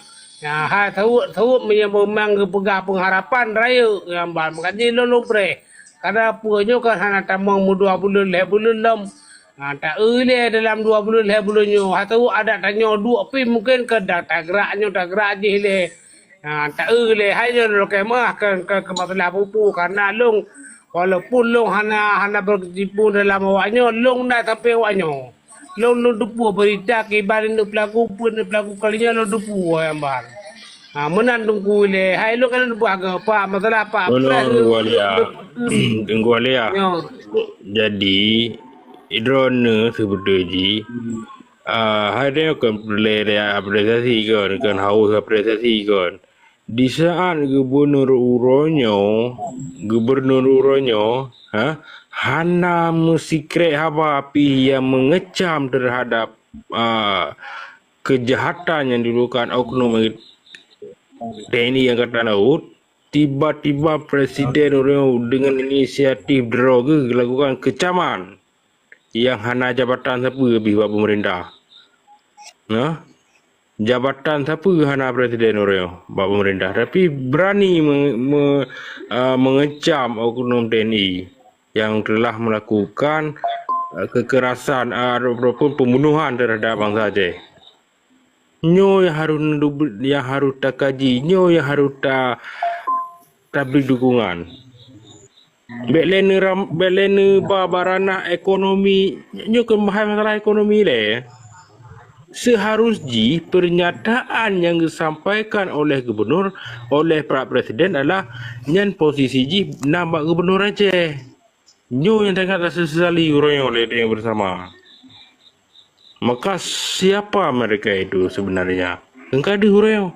Ha, hai saweuet-saweuet meunyoe memang geupeugah peungharapan rayeuk nyang ban meukaji lôn lôn preh. Kada peue nyoe kan hana tamong meudua buleuen lhée buleuen lom. Ha, ta eu lé dalam dua buleuen lhée buleuen nyoe. Hai saweuet adat tanyoe duek pih mungken keu da tagrak nyoe tagrak jih lé. Ha, ta eu lé hai nyoe lôn keumeung keu, keu, keu masalah peue-peue karena lôn walaupun lôn hana, hana berkecimpung dalam awak nyoe, lôn na sampéng awak nyoe. Lôn, lôn teupeue beurita kiban neuk peulaku, peue neuk peulaku kali nyoe lôn teupeue nyang ban. Ha, meunan Teungku ilée. Hai lôn kan lôn teupeue agam, Pak, masalah Pak Pres Teungku Alia. Teungku Alia. Nyoe. Jadi, droeneuh seubeutôi jih, ah, hai nyoe kon peureulée apresiasi kon, kon haweuh apresiasi kon. Di saat gubunur uroe nyoe, gubunur uroe nyoe, ha, hana meusikrek haba pih nyang meungecam teuhadap, a, keujahatan nyang dilakukan oknum T N I Angkatan Laut, tiba-tiba presiden uroe nyoe deungon inisiatif droe geuh geulakukan keucaman nyang hana jabatan sapeue pih bak peumeurintah. Nah, jabatan sapeue hana presiden uroe nyoe bak peumeurintah, tapi beurani me-, me-, a, meungecam oknum T N I nyang telah meulakukan, a, keukerasan, a, ataupun peumbunohan teuhadap bansa Aceh. Nyoe nyang harôh neudu-, nyang harôh takaji, nyoe nyang harôh ta-, tabri dukungan. Bék lé neuram-, bék lé neuba bak ranah ekonomi, nyoe keuh hai masalah ekonomi lé. Seuharus jih pernyataan nyang geusampaikan oleh gubunur, oleh Pak Presiden adalah nyan posisi jih na bak gubunur Aceh. Nyoe nyang sangat tasesali uroe nyoe lé tanyoe bersama. Maka siapa mereka itu sebenarnya? Keungka deuh uroe nyoe.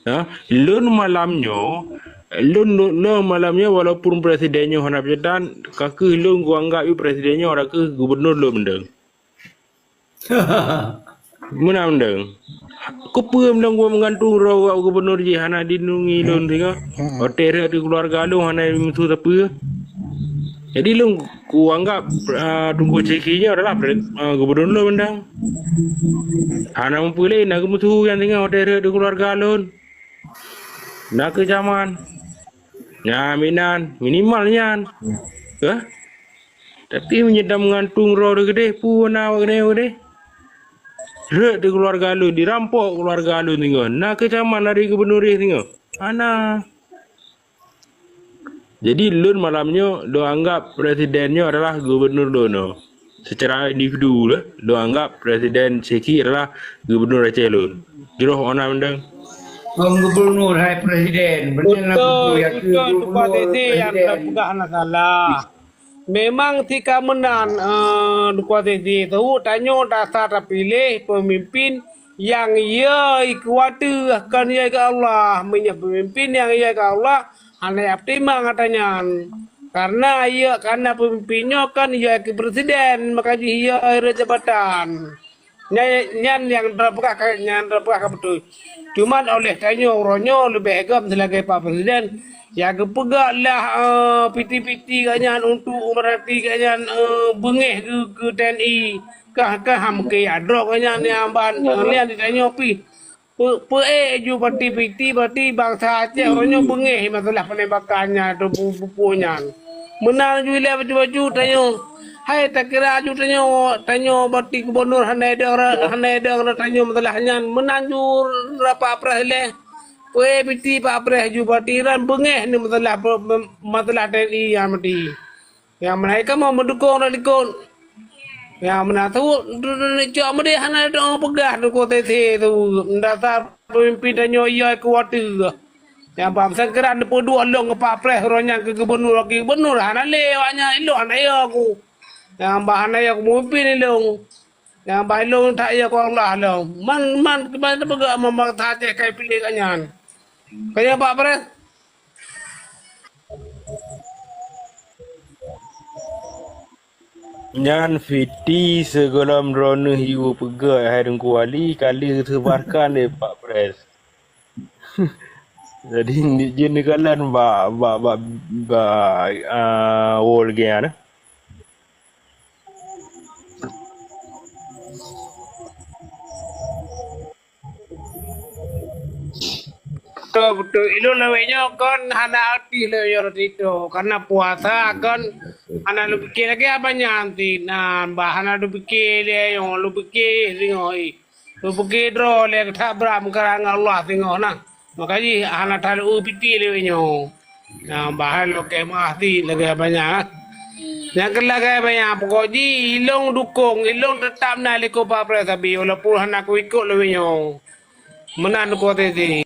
Ha, lôn malam nyoe Lôn, lôn, lôn malam nyoe walaupun presiden nyoe hana peucetan, ka kheueh lôn kuanggap i presiden nyoe adalah kheueh gubunur lôn mendeng. Meunan mendeng. Keupeue mendeng gua meugantung droe gubunur jih hana dilindungi lôn singoh? Watèe rhot di keuluwarga lôn hana meusu sapeue. Jadi lôn kuanggap, ah, Teungku Cheki nyoe adalah pre-, ah, gubunur lôn mendeng. Hana meupeue lé na geumeusu nyan singoh watèe rhot di keuluwarga lôn. Na keucaman. Nyan, meunan, minimal nyan. Keuh? Tapi meunyoe ta meugantung droe keudeh, peue na awak keudeh, keudeh? Rhot di keuluwarga lôn, dirampok keuluwarga lôn singoh. Na keucaman dari gubunur singoh. Hana. Jadi, lôn malam nyoe, lôn anggap presiden nyoe adalah gubunur lôn nyoe. Secara individu lah, lôn anggap presiden Cheki adalah gubunur Aceh lôn. Jroh ona mendeng. Kon gubunur, hai presiden. Beutôi, beutôi, Teungku Titi, nyang tapeugah hana salah. Memang tika meunan, eh, Teungku Titi, tanyoe dasar tapiléh peumimpin nyang yö keu ateueh, kon yö keu Allah. Meunyoe peumimpin nyang yö keu Allah, hana yah peutimang ata nyan. Karena yö, karena peumimpin nyoe kon yö keu presiden, maka jih yö rhot jabatan. Nyan, nyan nyang tapeugah ka, nyang tapeugah ka beutôi. Cuman oleh tanyoe uroe nyoe leubeh gom seulagèe Pak Presiden, ya geupeugah lah, eh, piti-piti gobnyan untuk meurati gobnyan, eh, beungèh keu, keu T N I. Kah, kah ham keu ya droe gobnyan nyang ban, eh, nyan di tanyoe pih. Peu-, peu-, eh, ju pati piti, pati bansa Aceh uroe nyoe beungèh masalah penembakan nyan atau bu-, bu-, bu nyan. Meunan ju ilèe baju-baju tanyoe. Hai takira ju tanyoe, tanyoe bati gubunur hana idong ra-, hana idong ra tanyoe masalah nyan. Meunan ju rapat press ilèe. Peu-, eh, piti Pak Press ju bati ran beungèh ni masalah pe-, masalah T N I nyan mati. Nyang meunan kamoe meudukong dan likot. Nyang meunan tu, tu, tu, tu, cok meudeh hana dong peugah Teungku Titi tu. Dasar peumimpin tanyoe yö keu ateueh. Nyang ban sangkeuran neupeuduek lôn keu Pak Press uroe nyan keu gubunur, keu gubunur hana lé awaknyan, ilôn hana yö ku. Nyang ban hana yö ku peumimpin ilôn. Nyang ban ilôn that yö keu Allah lôn. Man, man, keuban tapeugah man bangsa Aceh ka ipiléh gobnyan. Keu nyan Pak Press. Nyan piti sigohlom droeneuh yue peugah hai Teungku Wali, ka lheueh teusebarkan lé Pak Press. Jadi, jeuet neukalon bak, bak, bak, bak, ah, wall geuh nyan. Beutôi, beutôi. Ilôn lawét nyoe kon hana artis lé nyoe rot itu. Karena puasa kon hana lôn piké lagèe abang nyan ti. Nah, bah hana lôn piké lé nyoe, lôn piké singoh, eh. Lôn piké droe lé that bram karang Allah singoh nah. Maka jih hana that lôn piké lé nyoe. Nah, bah lôn keu maaf ti lagèe abang nyan. Nyang keu lagèe abang nyan, pokok jih ilôn dukong, ilôn teutap na likot Pak Press sabe, walaupun hana kuikot lawét nyoe. Meunan Teungku Titi.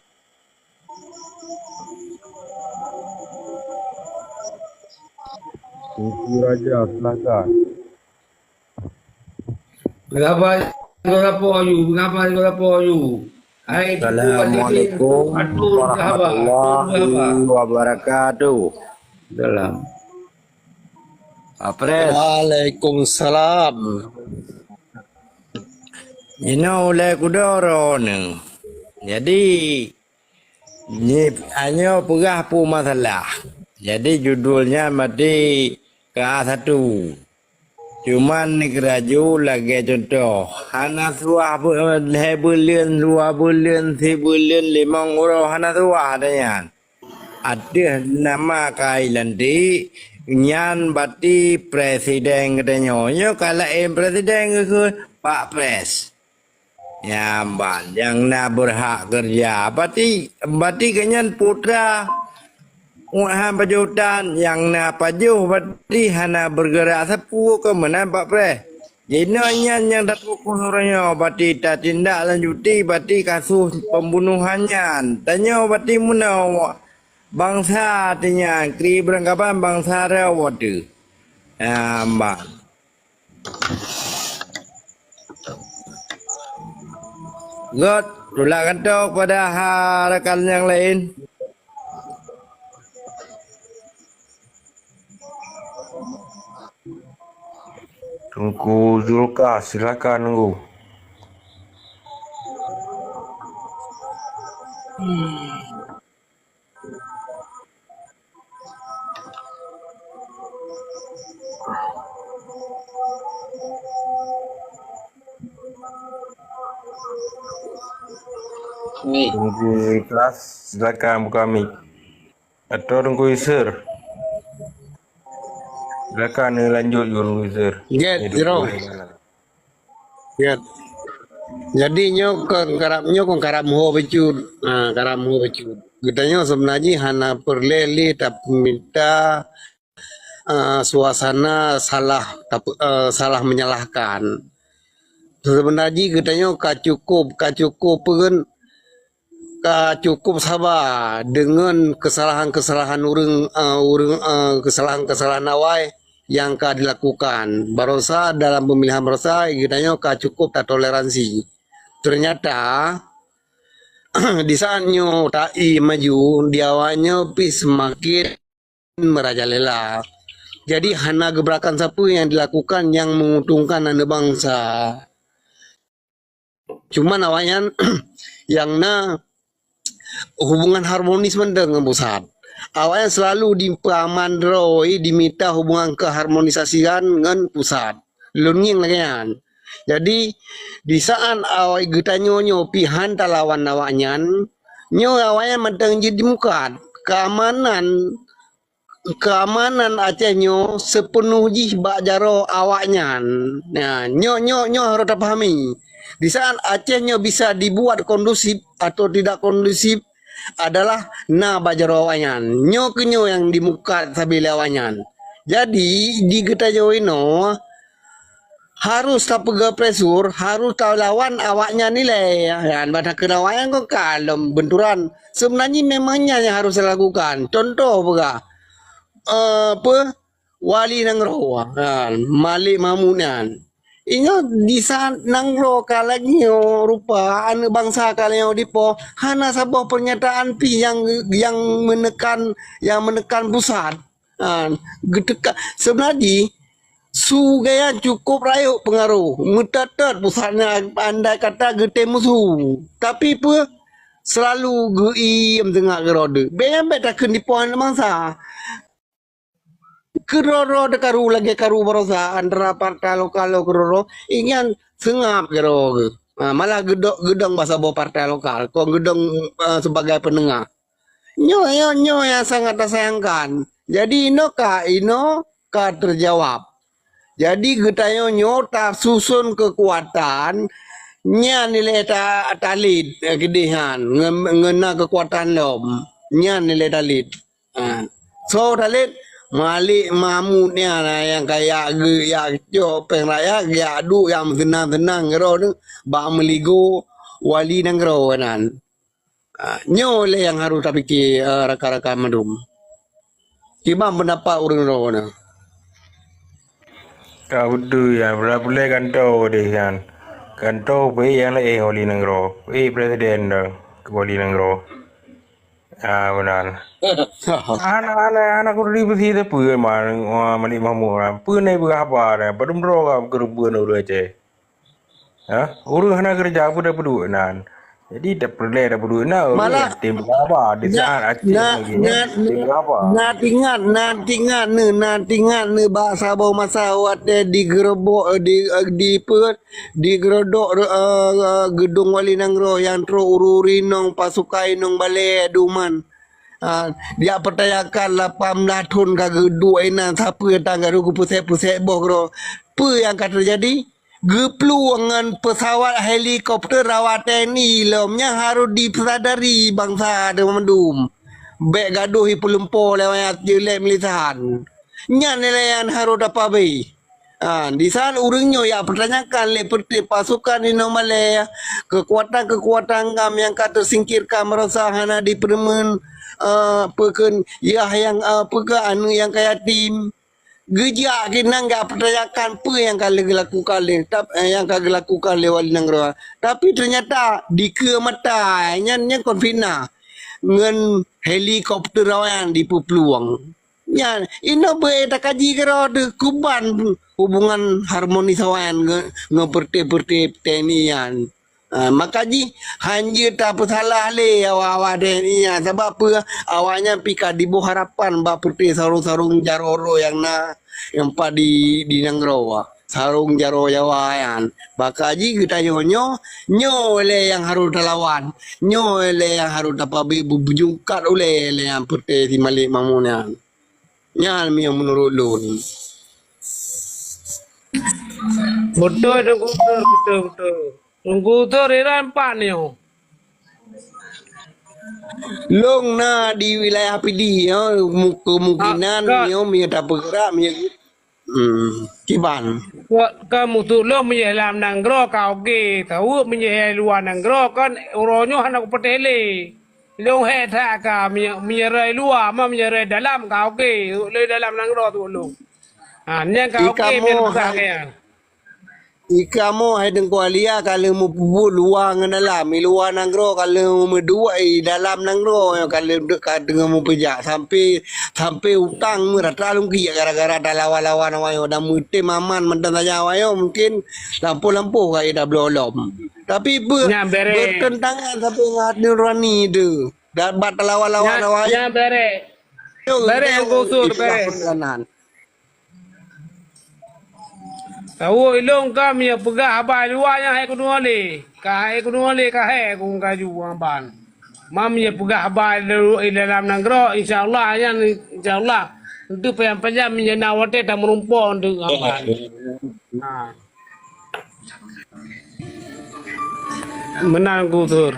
Teungku Raja, silakan. Mengapa kau lapor you? Mengapa kau lapor you? Hai, Assalamualaikum warahmatullahi wabarakatuh. Salam. Pak Pres. Waalaikumsalam. Inoe ulèe kudoro nyoe. Jadi, Nyoe, nyoe peugah peue masalah. Jadi, judulnya mati K A satu. Cuman, neukeuraju lagèe cuntoh, hana suah beu-, lhèe buleuen, dua buleuen, sibuleuen, limong uroe hana suah ata nyan. Ateueh nama K A I lantik, nyan bati presiden geutanyoe. Nyoe ka laén presiden geukheun Pak Pres. Nyan ban nyang na beurhak keureuja. Bati, bati geuh nyan putra Wan Han Panjôh Tan, nyang na pajoh bati hana beurgeurak sapeue keu meunan Pak Preh. Jinoe nyan nyang tatukoh uroe nyoe bati tatindaklanjuti bati kasus pembunuhan nyan. Tanyoe bati meunoe bansa teuh nyan, kri beurangkaban bansa droe teuh. Nyan ban. Göt, tulak kantô pada ha-, rakan nyang laén. Teungku Zulka, silakan Teungku. Ni. Teungku Ikhlas, silakan buka mic. Atau Teungku Yusur? Silakan, eh, lanjut, Teungku Yusur. Get, Teungku Zero. Yusur. Get. Jadi nyoe kon karab, nyoe kon karab meuho bacut. Ha, karab meuho bacut. Geutanyoe seubeuna jih hana peureulée lé tapeuminta, eh, suasana salah, tape-, eh, salah menyalahkan. Seubeuna jih geutanyoe ka cukup, ka cukup peue, ka cukup saba deungon keusalahan-keusalahan ureuëng, eh, ureuëng, eh, keusalahan-keusalahan awai nyang ka dilakukan. Barosa dalam peumilihan barosa geutanyoe ka cukup tatoleransi. Teunyata, di saat nyoe ta-i maju, di awaknyoe pih seumaken meurajalela. Jadi, hana geuberakan sapeue nyang dilakukan nyang meuuntungkan aneuk bansa. Cuman awaknyan nyang na hubungan harmonis mantong ngon pusat. Awaknyan selalu dipeuaman droe, dimita hubungan keharmonisasian ngon pusat. Lôn ngieng lagée nyan. Jadi, di saat awak geutanyoe nyoe pih han talawan awaknyan, nyoe awaknyan mantong jeuet dimukat. Keamanan, keamanan Aceh nyoe seupeunoh jih bak jaroe awaknyan. Nah, nyoe, nyoe, nyoe harôh tapahami. Di saat Aceh nyoe bisa dibuat kondusif atau tidak kondusif adalah na bak jaroe awaknyan. Nyoe keuh nyoe nyang dimukat sabe lé awaknyan. Jadi, di geutanyoe inoe, harôh tapeugah pressure, harôh talawan awaknyan ilée. Nyan, bah takheun awaknyan kon ka lom beunturan. Seubeuna jih memang nyan nyang harôh talakukan. Contoh peugah, eh, peue, wali nanggroe, kan, Malik Mahmud nyan. Ingat di saat nanggroe ka lagée nyoe rupa, aneuk bansa ka lagée nyoe dipoh, hana saboh peurnyataan pih nyang, nyang meunekan, nyang meunekan pusat. Ha, geuteuka, seubeuna jih, su gaya cukup rayeuk peungaroh, meutot-tot pusat nyan andai kata geutem musu. Tapi peue, seulalu geuiem teungoh keudroe. Bék nyan bék takheun dipoh aneuk bansa. Keudroe-droe teukaru lagée karu barosa antara partai lokal lom keudroe-droe, ingat seungab keudroe geuh. Ha, malah geudong, geudong bak saboh partai lokal, kon geudong, eh, sebagai peunengah. Nyoe, nyoe, nyoe nyang sangat tasayangkan. Jadi, inoe ka, inoe ka teujawab. Jadi, geutanyoe nyoe tasuson keukuatan, nyan ilée ta-, talét, eh, keudeh nyan, nge-, ngon na keukuatan lom. Nyan ilée talét. Ha. Soe talét? Malik Mahmud nyan nyang ka jak geu-, jak cok péng rakyat, jak duek, jak meuseunang-seunang keudroe bak meuligoe wali nanggroe nyan. Ah, nyoe lé nyang harôh tapike, eh, rakan-rakan mandum. Kiban peundapat ureuëng droe nyoe? Ka beutôi nyan, pula-pula kantô deh nyan. Kantô peuék nyang laén wali nanggroe, peuék presiden dah keu wali nanggroe. Ah, meunan. Hana, hana, hana kudri beusi teupeu ma, ma, Malik Mahmud nyan. Peue na ipeugah haba nyan, padum droe ka keureubeuen ureuëng Aceh. Ha? Ureuëng hana keureuja, peue tapeuduek nan? Jadi, tapeureulée tapeuduek nan, ureuëng Malah, tem beurapa? Di na, saat Aceh na, lagi, na, tem beurapa? Na tingat, na tingat ne, na tingat ne bak saboh masa watée digeurobok, eh, di, eh, di peue, digeurobok, eh, eh, geudong wali nanggroe nyang trok ureuëng inong pasukan inong balée duman. Ah, jak peutayakan lapan blah thon ka geuduek inan, sapeue tan geupeusek-peusek boh keudroe. Peue nyang ka teujadi? Geuplueng ngon peusawat helikopter awak T N I lom nyang harôh dipeusadari bansa teuh mandum. Bék gadôh ipeulumpo lé wayah jeulek militan. Nyan nilai nyang harôh tapabe. Ha, di saat ureuëng nyoe jak peutanyakan lé peureute pasukan inong balée, keukuatan-keukuatan GAM nyang ka teusingkirkan barosa hana dipeureumeun, eh, peue kheun, yah nyang, eh, peue kheun aneuëk nyang ka yatim. Geujak keunan jak peutanyakan peue nyang ka lheueh geulakukan lé, tap-, eh, nyang ka geulakukan lé wali nanggroe. Tapi teunyata dikeue mata, nyan, nyan kon fitnah. Ngon helikopter awaknyan dipeuplueng. Nyan, inoe beu takaji keudroe teuh kuban hubungan harmoni sawan ngon, ngon peureuté-peureuté T N I nyan. Ha, maka jih hanjeuet tapeusalah lé awak-awak T N I nyan. Sabab peue? Awak nyan pih ka diboh harapan bak peureuté sarong-sarong jaroe-roe nyang na, nyang pat di, di nanggroe. Sarong jaroe Jawa nyan. Maka jih geutanyoe nyoe, nyoe lé nyang harôh talawan. Nyoe lé nyang harôh tapabri bu-, beujungkat ulée lé nyang peureuté si Malik Mahmud nyan. Nyan meunyoe meunurot lôn. Beutôi, Teungku Sur, beutôi, beutôi. Teungku Sur, Iran pat nyoe. Lôn na di wilayah Pidie, ya, mu-, kemungkinan Ah, ka- nyoe meunyoe tapeugrak, meunyoe, hmm, kiban. Ka, ka musuh lôn meunyoe lam nanggroe ka oke, taweuek meunyoe luwa nanggroe kan uroe nyoe hana kupeuteh lé. Lôn hék that ka meunyo-, meunyoe rhoi luwa, ma meunyoe rhoi dalam ka oke, lé dalam nanggroe tu lôn. Ha, nyan ka oke, Ikamoe meunan hai, ka nyan. Ikamoe hai Teungku Alia ka lheueh meupeubuet luwa ngon dalam, i luwa nanggroe ka lheueh meuduek, i dalam nanggroe ka lheueh de-, ka teungoh meupeujak sampai, sampai utang meurata lungkiek gara-gara talawan-lawan awak nyoe dan meutem aman mantong saja awak nyoe mungkin lampôh-lampôh ka ida bloe lom. Tapi be-, Nyan bereh. Bertentangan sampai ngon hati nurani tu. Dan bak talawan-lawan Nyan, awak nyan bereh. Bereh, Teungku Sur, bereh. Tahu ilong ka meunyoe peugah haba luwa nyan hai keunoe lé. Ka hai keunoe lé ka hai keu kaju ban. Mam meunyoe peugah haba lu-, i dalam nanggroe, insya Allah nyan, insya Allah. Untuk payah-payah meunyoe na watée tameurumpok untuk ban. Ha. Meunan Teungku Sur.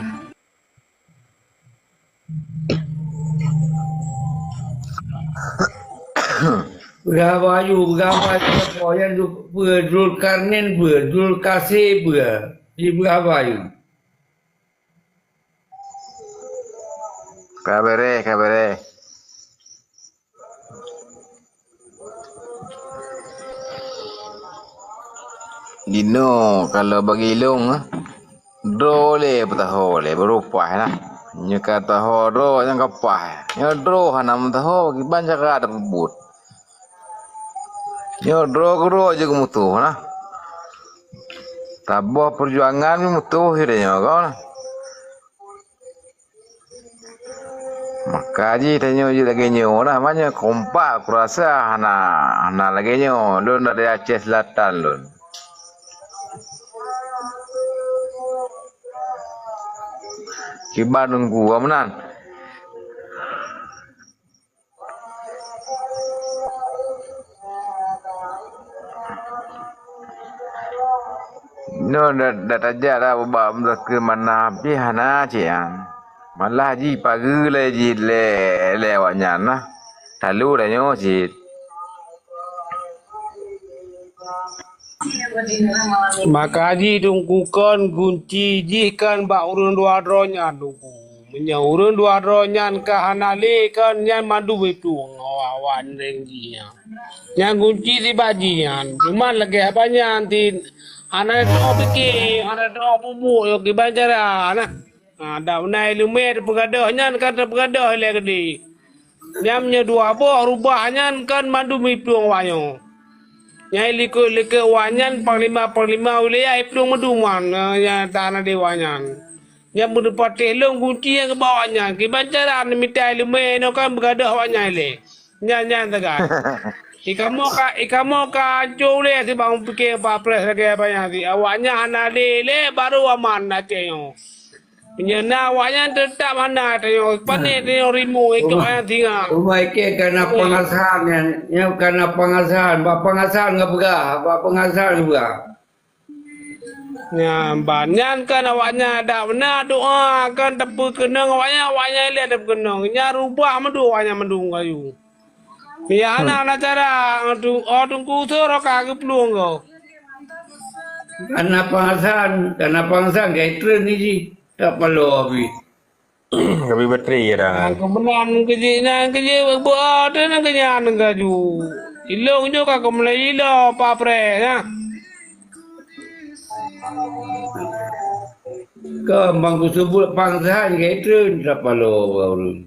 Peugah bayu, peugah bayu, apa yang du-, peue, Zulkarnain peue, Zulkasnain peue, di peugah bayu. Ka bereh, ka bereh. Jinoe kalau bagi lôn, droe lé beutaho lé, beurupah nah. Nyoe ka taho droe nyang ka paih. Nyoe droe hana meusaho, kiban cara tapeubuet. Nyoe droe keudroe jeuet keu musoh nah. Saboh peujuangan musoh sidroe nyoe kon. Maka jih tanyoe jeuet lagée nyoe nah, maknyoe kompak kurasa hana, hana lagée nyoe. Lôn dari Aceh Selatan lôn. Kiban Teungku meunan. Nyoe dak, dak tajak dak bak meulakeu manah pih hana cit nyan. Malah jipageue lé jih lé, lé awaknyan nah. Talu tanyoe cit. Maka jih Teungku kon gunci jih kan bak ureuëng dua droe nyan Teungku. Meunyoe ureuëng dua droe nyan ka hana lé kan nyan mandum iplueng awak-awak nureng jih nyan. Nyan gunci sibak jih nyan. Cuman lagée haba nyan ti hana teuoh pike, hana teuoh peubuet yo kiban cara nah. Ha, dak beuna ileumé teupeugadôh nyan kan teupeugadôh ilée keudeh. Nyan meunyoe dua boh rubah nyan kan mandum iplueng awak nyoe. Nyang likot-likot awak nyan panglima-panglima wilayah iplueng mandum nyan, eh, nyang tana dewa nyan. Nyan meuneupatéh lôn gunci nyang keu awak nyan. Kiban cara neumita ileumé inoe kan beugadôh awak nyan ilée. Nyan, nyan sagai. Ikamoe ka, ikamoe ka ancô ulée sibak meupike bak preh lagée banyak si. Awak nyan hana lé, lé barô aman Aceh nyoe. Meunyoe na awak nyan teutap hana tanyoe, pané tanyoe rimueng ikot ayang singa. Uma ikot kana pangasahan nyan, nyan kana pangasahan, bak pangasahan geupeugah, bak pangasahan geupeugah. Nyan ban nyan kan awak nyan dak beuna doa kan teupeukeunong awak nyan, awak nyan ilée teupeukeunong. Nyan rubah mandum awak nyan mandum kayu. Ya hana, hana cara tu, oh Teungku Sur ka geuplueng ko. Kana pangasahan, kana pangasahan ka itreun ni jih. Tak paloe abih. Kami bateri ya dah. Nah, kebenaran kejik nan kejik buat dan kenyan kaju. Ilong nyoe ka keumulai ilo papreh nah. Ka bang kuseubut pangasahan ka itreun tak paloe ureuëng.